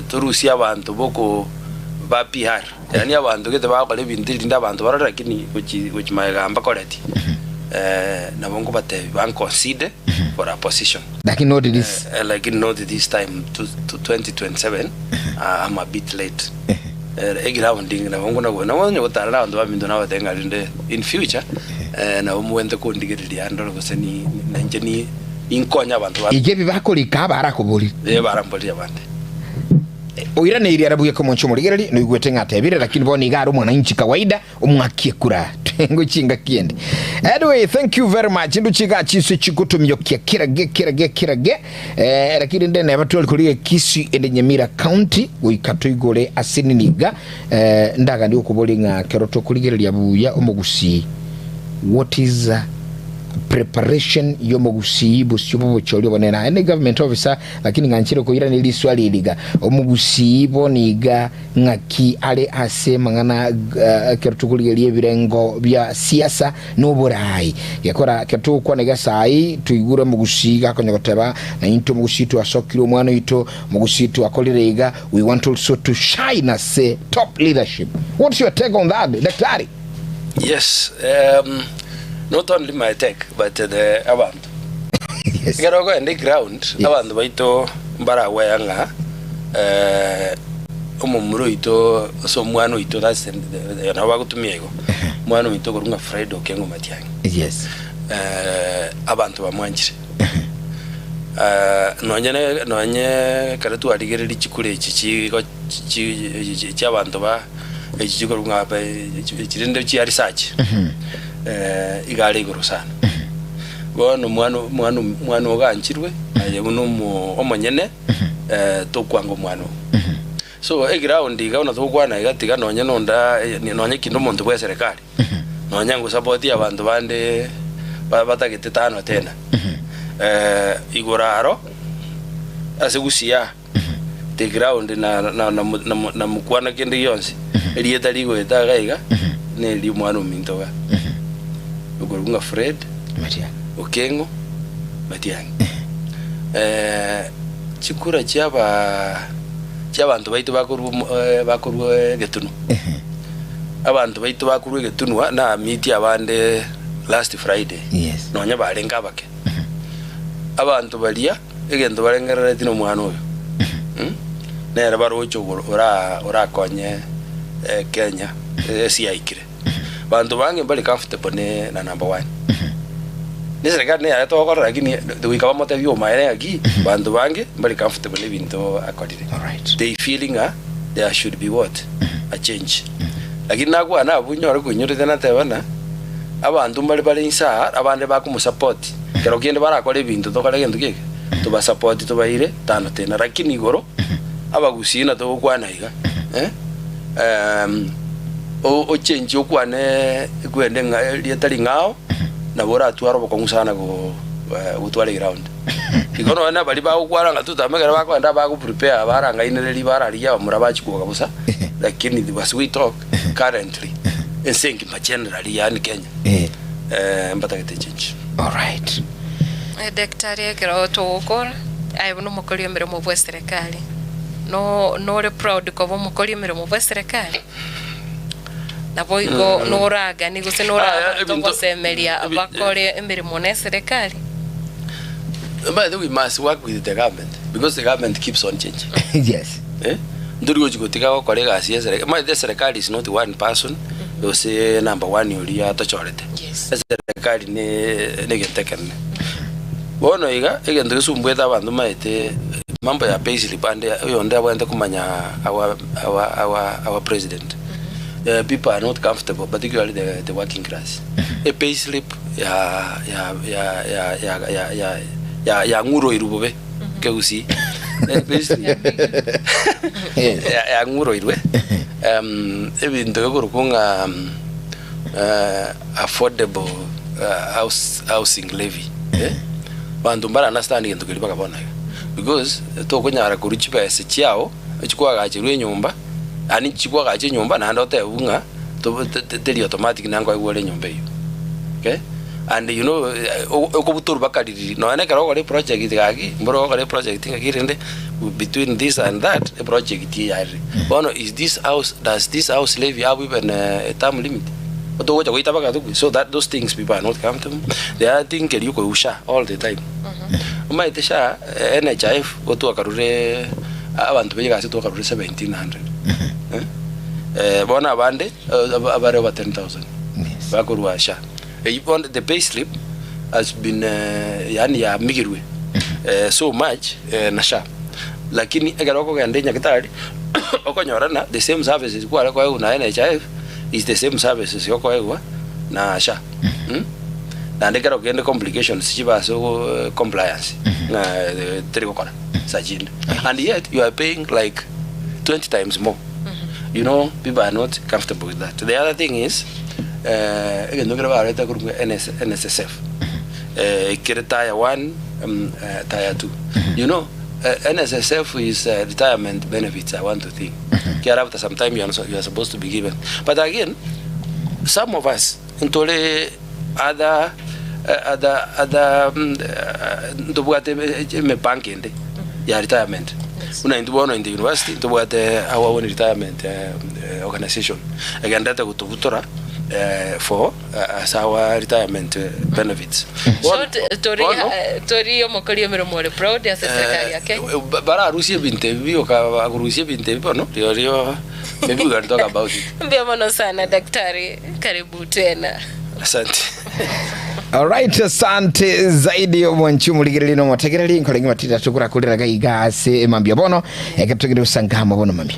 torusie abanto boko ba PR yaani abanto gete bagokora ebinto erinde abanto barore lakini gochi gochi magega mbakoreti nabo nkobatebia ba consider for a position Lakini not this. Lakini not this time to, to 2027 I'm a bit late eground nabo nkona nabo onye gotarera abanto baminto nabatebia ng'a rende in future nabo mogente kondigereria ndore gose ni nainche ni ninkonye abanto ba Iga ebi bakorika barakoborie. Eh, baramborie abande. Oiraneirie arabuya komoncha omorigereria, noigwete ng'a atebire, lakini bono iga are omwananchi kawaida, omwakie kura. Ngochia engaki ende. Anyway, thank you very much. Ndoche iga chinse chigotomiokia kera ge kera ge kera ge. Eh, lakini rende neba twari korigia Kisii ende Nyamira County goika toigore ase nini iga. Eh, ndaganie gokoboria ng'a kero tokorigereria buya omogusii. What is preparation y'omogusii bosio bw'obochori obonene? Aye ne government officer lakini ng'anchire koiraneria riswali eri iga. Omogusii bono iga ng'aki are ase amang'ana ekero tokorigereria ebirengo bia siasa na oboraai. Gekora ekero togokwana iga saii toigure omogusii gakonya goteba naintwe omogusii twasokire omwana oito, omogusii twakorire iga, we want also to shine ase top leadership. What's your take on that daktari? Yes, not only my take but the abanto. Yes. Ekero okoenda eground, Yes. abanto baito mbaragwea ng'a omomura oito ase omwana oito that's the, the, nabo bagotumia igo. Omwana oito okorwa ng'a Fred Okengo Matiang'i. Yes. Abanto bamwanchire. Nonye ne nonye ekero twarigereria chikura echi chigo chi chi chiabanto ba echi chikorwa ng'a apa echi rende chia research iga are igoro sana. Bono omwana omwana omwana oganchirwe aye buna omo omonyene tokwanga omwana oo. So eground iga buna togokwana iga tiga nonye nonda nonye kinde omonto bwa eserekari nonye ngosapotia abanto bande batagete tano tena igoro aro ase gusii aa the ground na na na na na mokwana kende gionsi erieta rigoeta iga iga neri omwana ominto iga okorokwa ng'a Fred Matiang'i. Okeng'o Matiang'i. Chikura chiaba chiabanto baito bakorwa omo bakorwa egetunwa abanto baito bakorwa egetunwa naamitie abande last Friday Yes. nonya barenge abake abanto baria egento barengereretie nomwana oyo nere baroche ora orakonye Kenya ase yaikire. Banto bange mbare comfortable ne na number one. Ne serikali neyaye togokora lakini goika bamotebie omaene ng'aki banto bange mbare comfortable ne ebinto akorire. Alright. They feel ng'a there should be what? A change. Lakini nakwana abwo nyore koinyorete nateba ng'a abanto mbare bare inse aa abande bakomosupport ekero kende barakore ebinto tokore egento ki eke tobasupport tobaire tano tena lakini igoro abagusii natogokwana iga ochenchie okwane ekwende ng'a erieta ring'ao, nabo oratware obokong'u sana gotwara eground. Igo nonye na baria bagokwana ng'a totame ekero bakoenda bago prepare barang'ainereria bararigia abamura bachie kwoga bosa, lakini as we talk currently, ense engima generally yaani Kenya, mbatagete echange. Alright. Daktari ekero togokora aye buna omokori emeremo bwe serikali no nore proud koba omokori emeremo bwe serikali? Naboigo noraganie gose Aya, norabanto ebinto- gosemeria ebi- bakore emeremo ne serikali? By the way, we must work with the government because the government keeps on changing. Yes. Eh? Ntori gochi gotiga gokora egasi ya serikali. Omanyete eserikali is not one person gose number one oria atochorete. Yes. Eserikali ne negento ekenene. Bono iga egento gesumbuete abanto omanyete mambo ya payslip ande oyonde abwenerete komanya our our our our president. People are not comfortable particularly the the working class. E payslip ya ya ya ya ya ya ya ya yang'uroirwe bobe kegusii. E payslip ya yang'uroirwe ebinto bikorokwa ng'a affordable house housing levy eh, abanto mbara understand gento keria mpaka bono iga, because tokonyara korwa chibesa chiao echikwagacherwa enyomba, yaani chikwagacha enyomba naende otebiwe ng'a tobe teri automatic naende nkoegwa ore enyomba eywo, okay. And you know okobutorwa mpaka ririri nonya na ekero ogokora eproject gaki, mboro ogokora eproject ng'aki rende between this and that eproject eye yarire. Bono is this house does this house levy have even a term limit? Otogocha goita mpaka tokwe so that those things people are not comfortable. The other thing keria okoigwa SHA all the time. Omanyete SHA NHIF gotwakarure abanto ba egasi twakarure 1700 eh, bono abande abare over 10,000 Yes. bakorwa SHA. Eyio bono the pay slip has been yaani yamigirwe so much na SHA. Lakini ekero okogenda enyagitari okonyora ng'a the same services kware koegwa na NHIF is the same services okoegwa na SHA. Naende ekero kende complications chibe ase compliance ng'a teri gokora saa chinde. And yet you are paying like 20 times more. You know people are not comfortable with that. The other thing is. Egento nkere barete korwa NS, NSSF ekere tier one, tier two. You know, NSSF is retirement benefits I want to think. Ekiagera after some time you are, you are supposed to be given. But again, some of us ntore other other other ntobwate emepango ende ya retirement. Buna intwe bono in the university ntobwate our own retirement organization egenderete gotobutora for ase our retirement benefits. So tori tori omokori emeremo ore proud ase eserekari ya Kenya. Bararusie ebinto ebi bioka bakorusia ebinto ebi bono rirorio maybe we can talk about it. Mbuya mono sana daktari, karibu tena. Asante. Alright, asante zaidi omwanchi omorigereria na omotegereri nkore ng'a matita tokora iga iga ase emambia bono ekero togende gosanga amo bono mambia.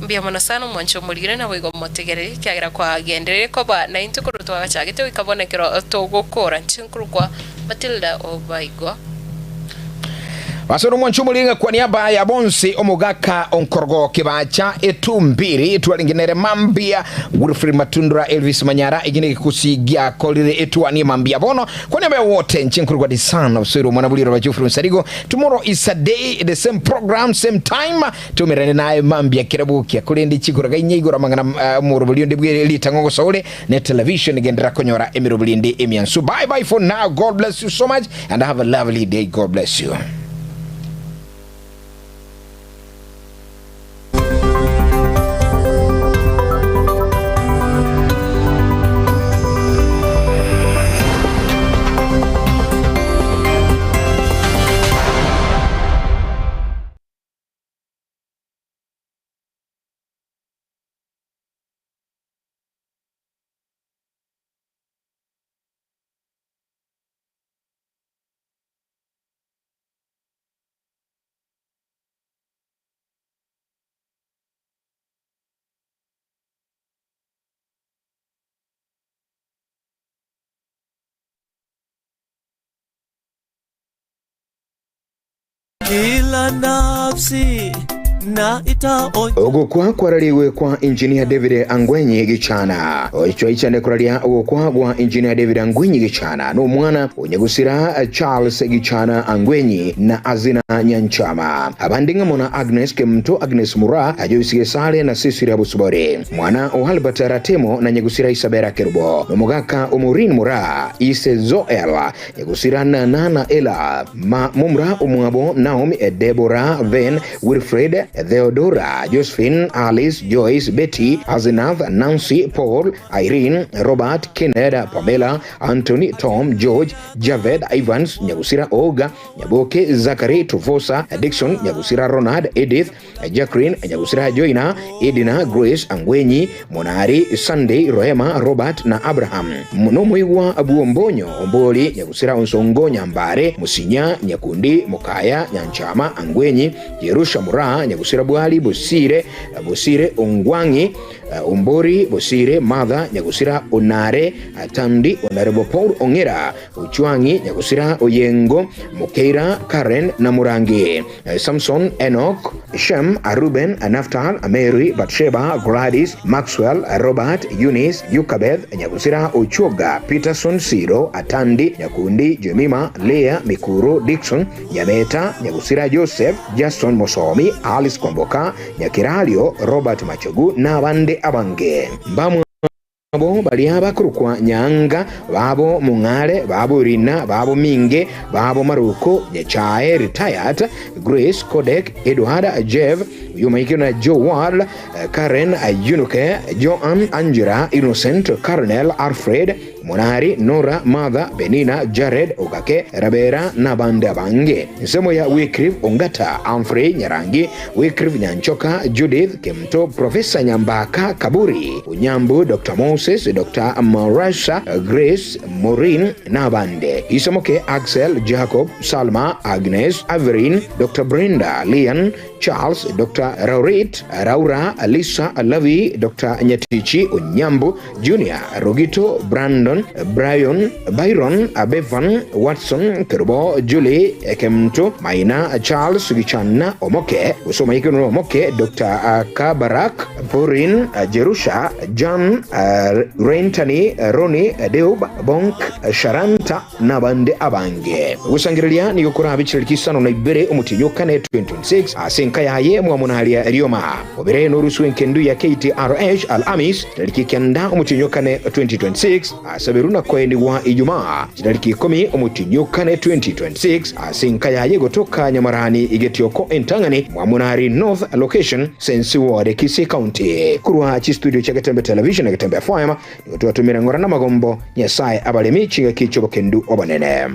Mbuya mono sana omwanchi omorigere naboigo omotegereri ekiagera kwagenderire koba naintwe korwa twagachagete goika bono ekero togokora inche nkorokwa Matilda Obaigwa. Ase omwanchi omorigere ng'a kwa niaba ya bonsi omogaka onkorogo kebacha etumbiri twarenge nere mambia Wilfred Matundura Elvis Manyara eki negekusi giakorire etuanie mambia bono kwa niaba ya wote inche nkorokwa the son of Soiro omwana bwa riroba Geoffrey Onsarigo tomorrow is a day the same program same time Tomerane naye mambia kera bokia, korende chikuraga inye igoro amang'ana omorobori onde bwe ritang'o gosoa ore ne television genderera konyora emerobori ende emiansu. Bye bye for now. God bless you so much and have a lovely day. God bless you. Kila nafsi na itaonja Ogokwa kwarariwe kwa Engineer David Angwenyi Gichana. Oicho aichane koraria ogokwa gwa Engineer David Angwenyi Gichana nomwana onyegusira Charles Gichana Angwenyi na Azina Nyanchama. Abande ng'amo na Agnes Kemto, Agnes Mura, Joyce Gesare na Cecilia Busubori. Mwana o Albert Ratemo na nyegusira Isabella Kerubo. Nomogaka o Maureen Mura, Ise Zoel, Nyagusira na Nana Ela, Ma Mumra Omwabo, Naomi, Deborah, Ven, Wilfred, Theodora, Josephine, Alice, Joyce, Betty, Azenath, Nancy, Paul, Irene, Robert, Kenneth, Pamela, Anthony, Tom, George, Javed, Evans, Nyagusira Oga, Nyaboke, Zachary, Tufosa, Dixon, Nyagusira Ronald, Edith, Jacqueline, Nyagusira Joina, Edina, Grace, Angwenyi, Monari, Sunday, Roema, Robert na Abraham. Nomoigwa Buombonyo, Omboli, Nyagusira Onsongo, Nyambare, Musinya, Nyakundi, Mokaya, Nyanchama, Angwenyi, Jerusha Mura, Nyagusira Bwali, Bosire, Bosire, Ongwangi, Ombori, Bosire, Martha, Nyagusira Onare, Tandi, Honorable Paul Ongera, Ochwangi, Nyagusira Oyengo, Mokeira, Karen na Murangi, Samson, Enoch, Shem, Ruben, Naftal, Mary, Batsheba, Gladys, Maxwell, Robert, Eunice, Yukabeth, Nyagusira Ochuoga, Peterson, Siro, Atandi, Nyakundi, Jemima, Leah, Mikuru, Dixon, Nyameta, Nyagusira Joseph, Jason Mosomi, Alice Kwamboka, Nyakiralio, Robert Machogu na abande abange. Mbamwabo baria bakorokwa Nyaanga, babo Mong'are, babo Rina, babo Minge, babo Maruko, Nyachae, retired, Grace, Kodek, Edward, Jeff, Yumaikio na Joel, Karen, Yunuke, Joan, Angela, Innocent, Colonel, Alfred, Monari, Nora, Martha, Benina, Jared, Ogake, Rabera na abande abange. Ensemo ya Wycliffe Ongata, Humphrey Nyarangi, Wycliffe Nyanchoka, Judith Kemto, Professor Nyambaka Kaburi, Onyambu, Dr. Moses, Dr. Marasha, Grace, Maureen na abande. Isomoke, Axel, Jacob, Salma, Agnes, Averin, Dr. Brenda, Lian, Charles, Doctor Raurit, Raura, Lisa, Lavi, Doctor Nyatichi, Onyambu, Junior, Rogito, Brandon, Bryon, Byron, Bevan, Watson, Kerubo, Julie, Kemto, Maina, Charles, Gichana, Omoke, gose omonyekeru Omoke, Doctor Kabarak, Porin, Jerusha, Jan, Rentani, Ronnie, Deub, Bonk, Sharanta, nabande abange. Ogosangereria nigo korabe chirariki isano na ibere omotienyi o kane 2026 ase enka yaye mwamonaria rioma. Obere norusu enkendu ya KTRH Al Amis chitariki kenda omotienyi o kane 2026 asaberwe na koenigwa Ijumaa chitariki ikomi omotienyi o kane 2026 ase enka yaye gotoka Nyamarani Igetioko entang'ani Mwamonari North Location Sensi Ward Kisii County. Korwa chistudio chia Getembe Television na Getembe FM Nigo twatomire ng'ora namagombo, Nyasae abaremi chingaki chi'obokendu obonene.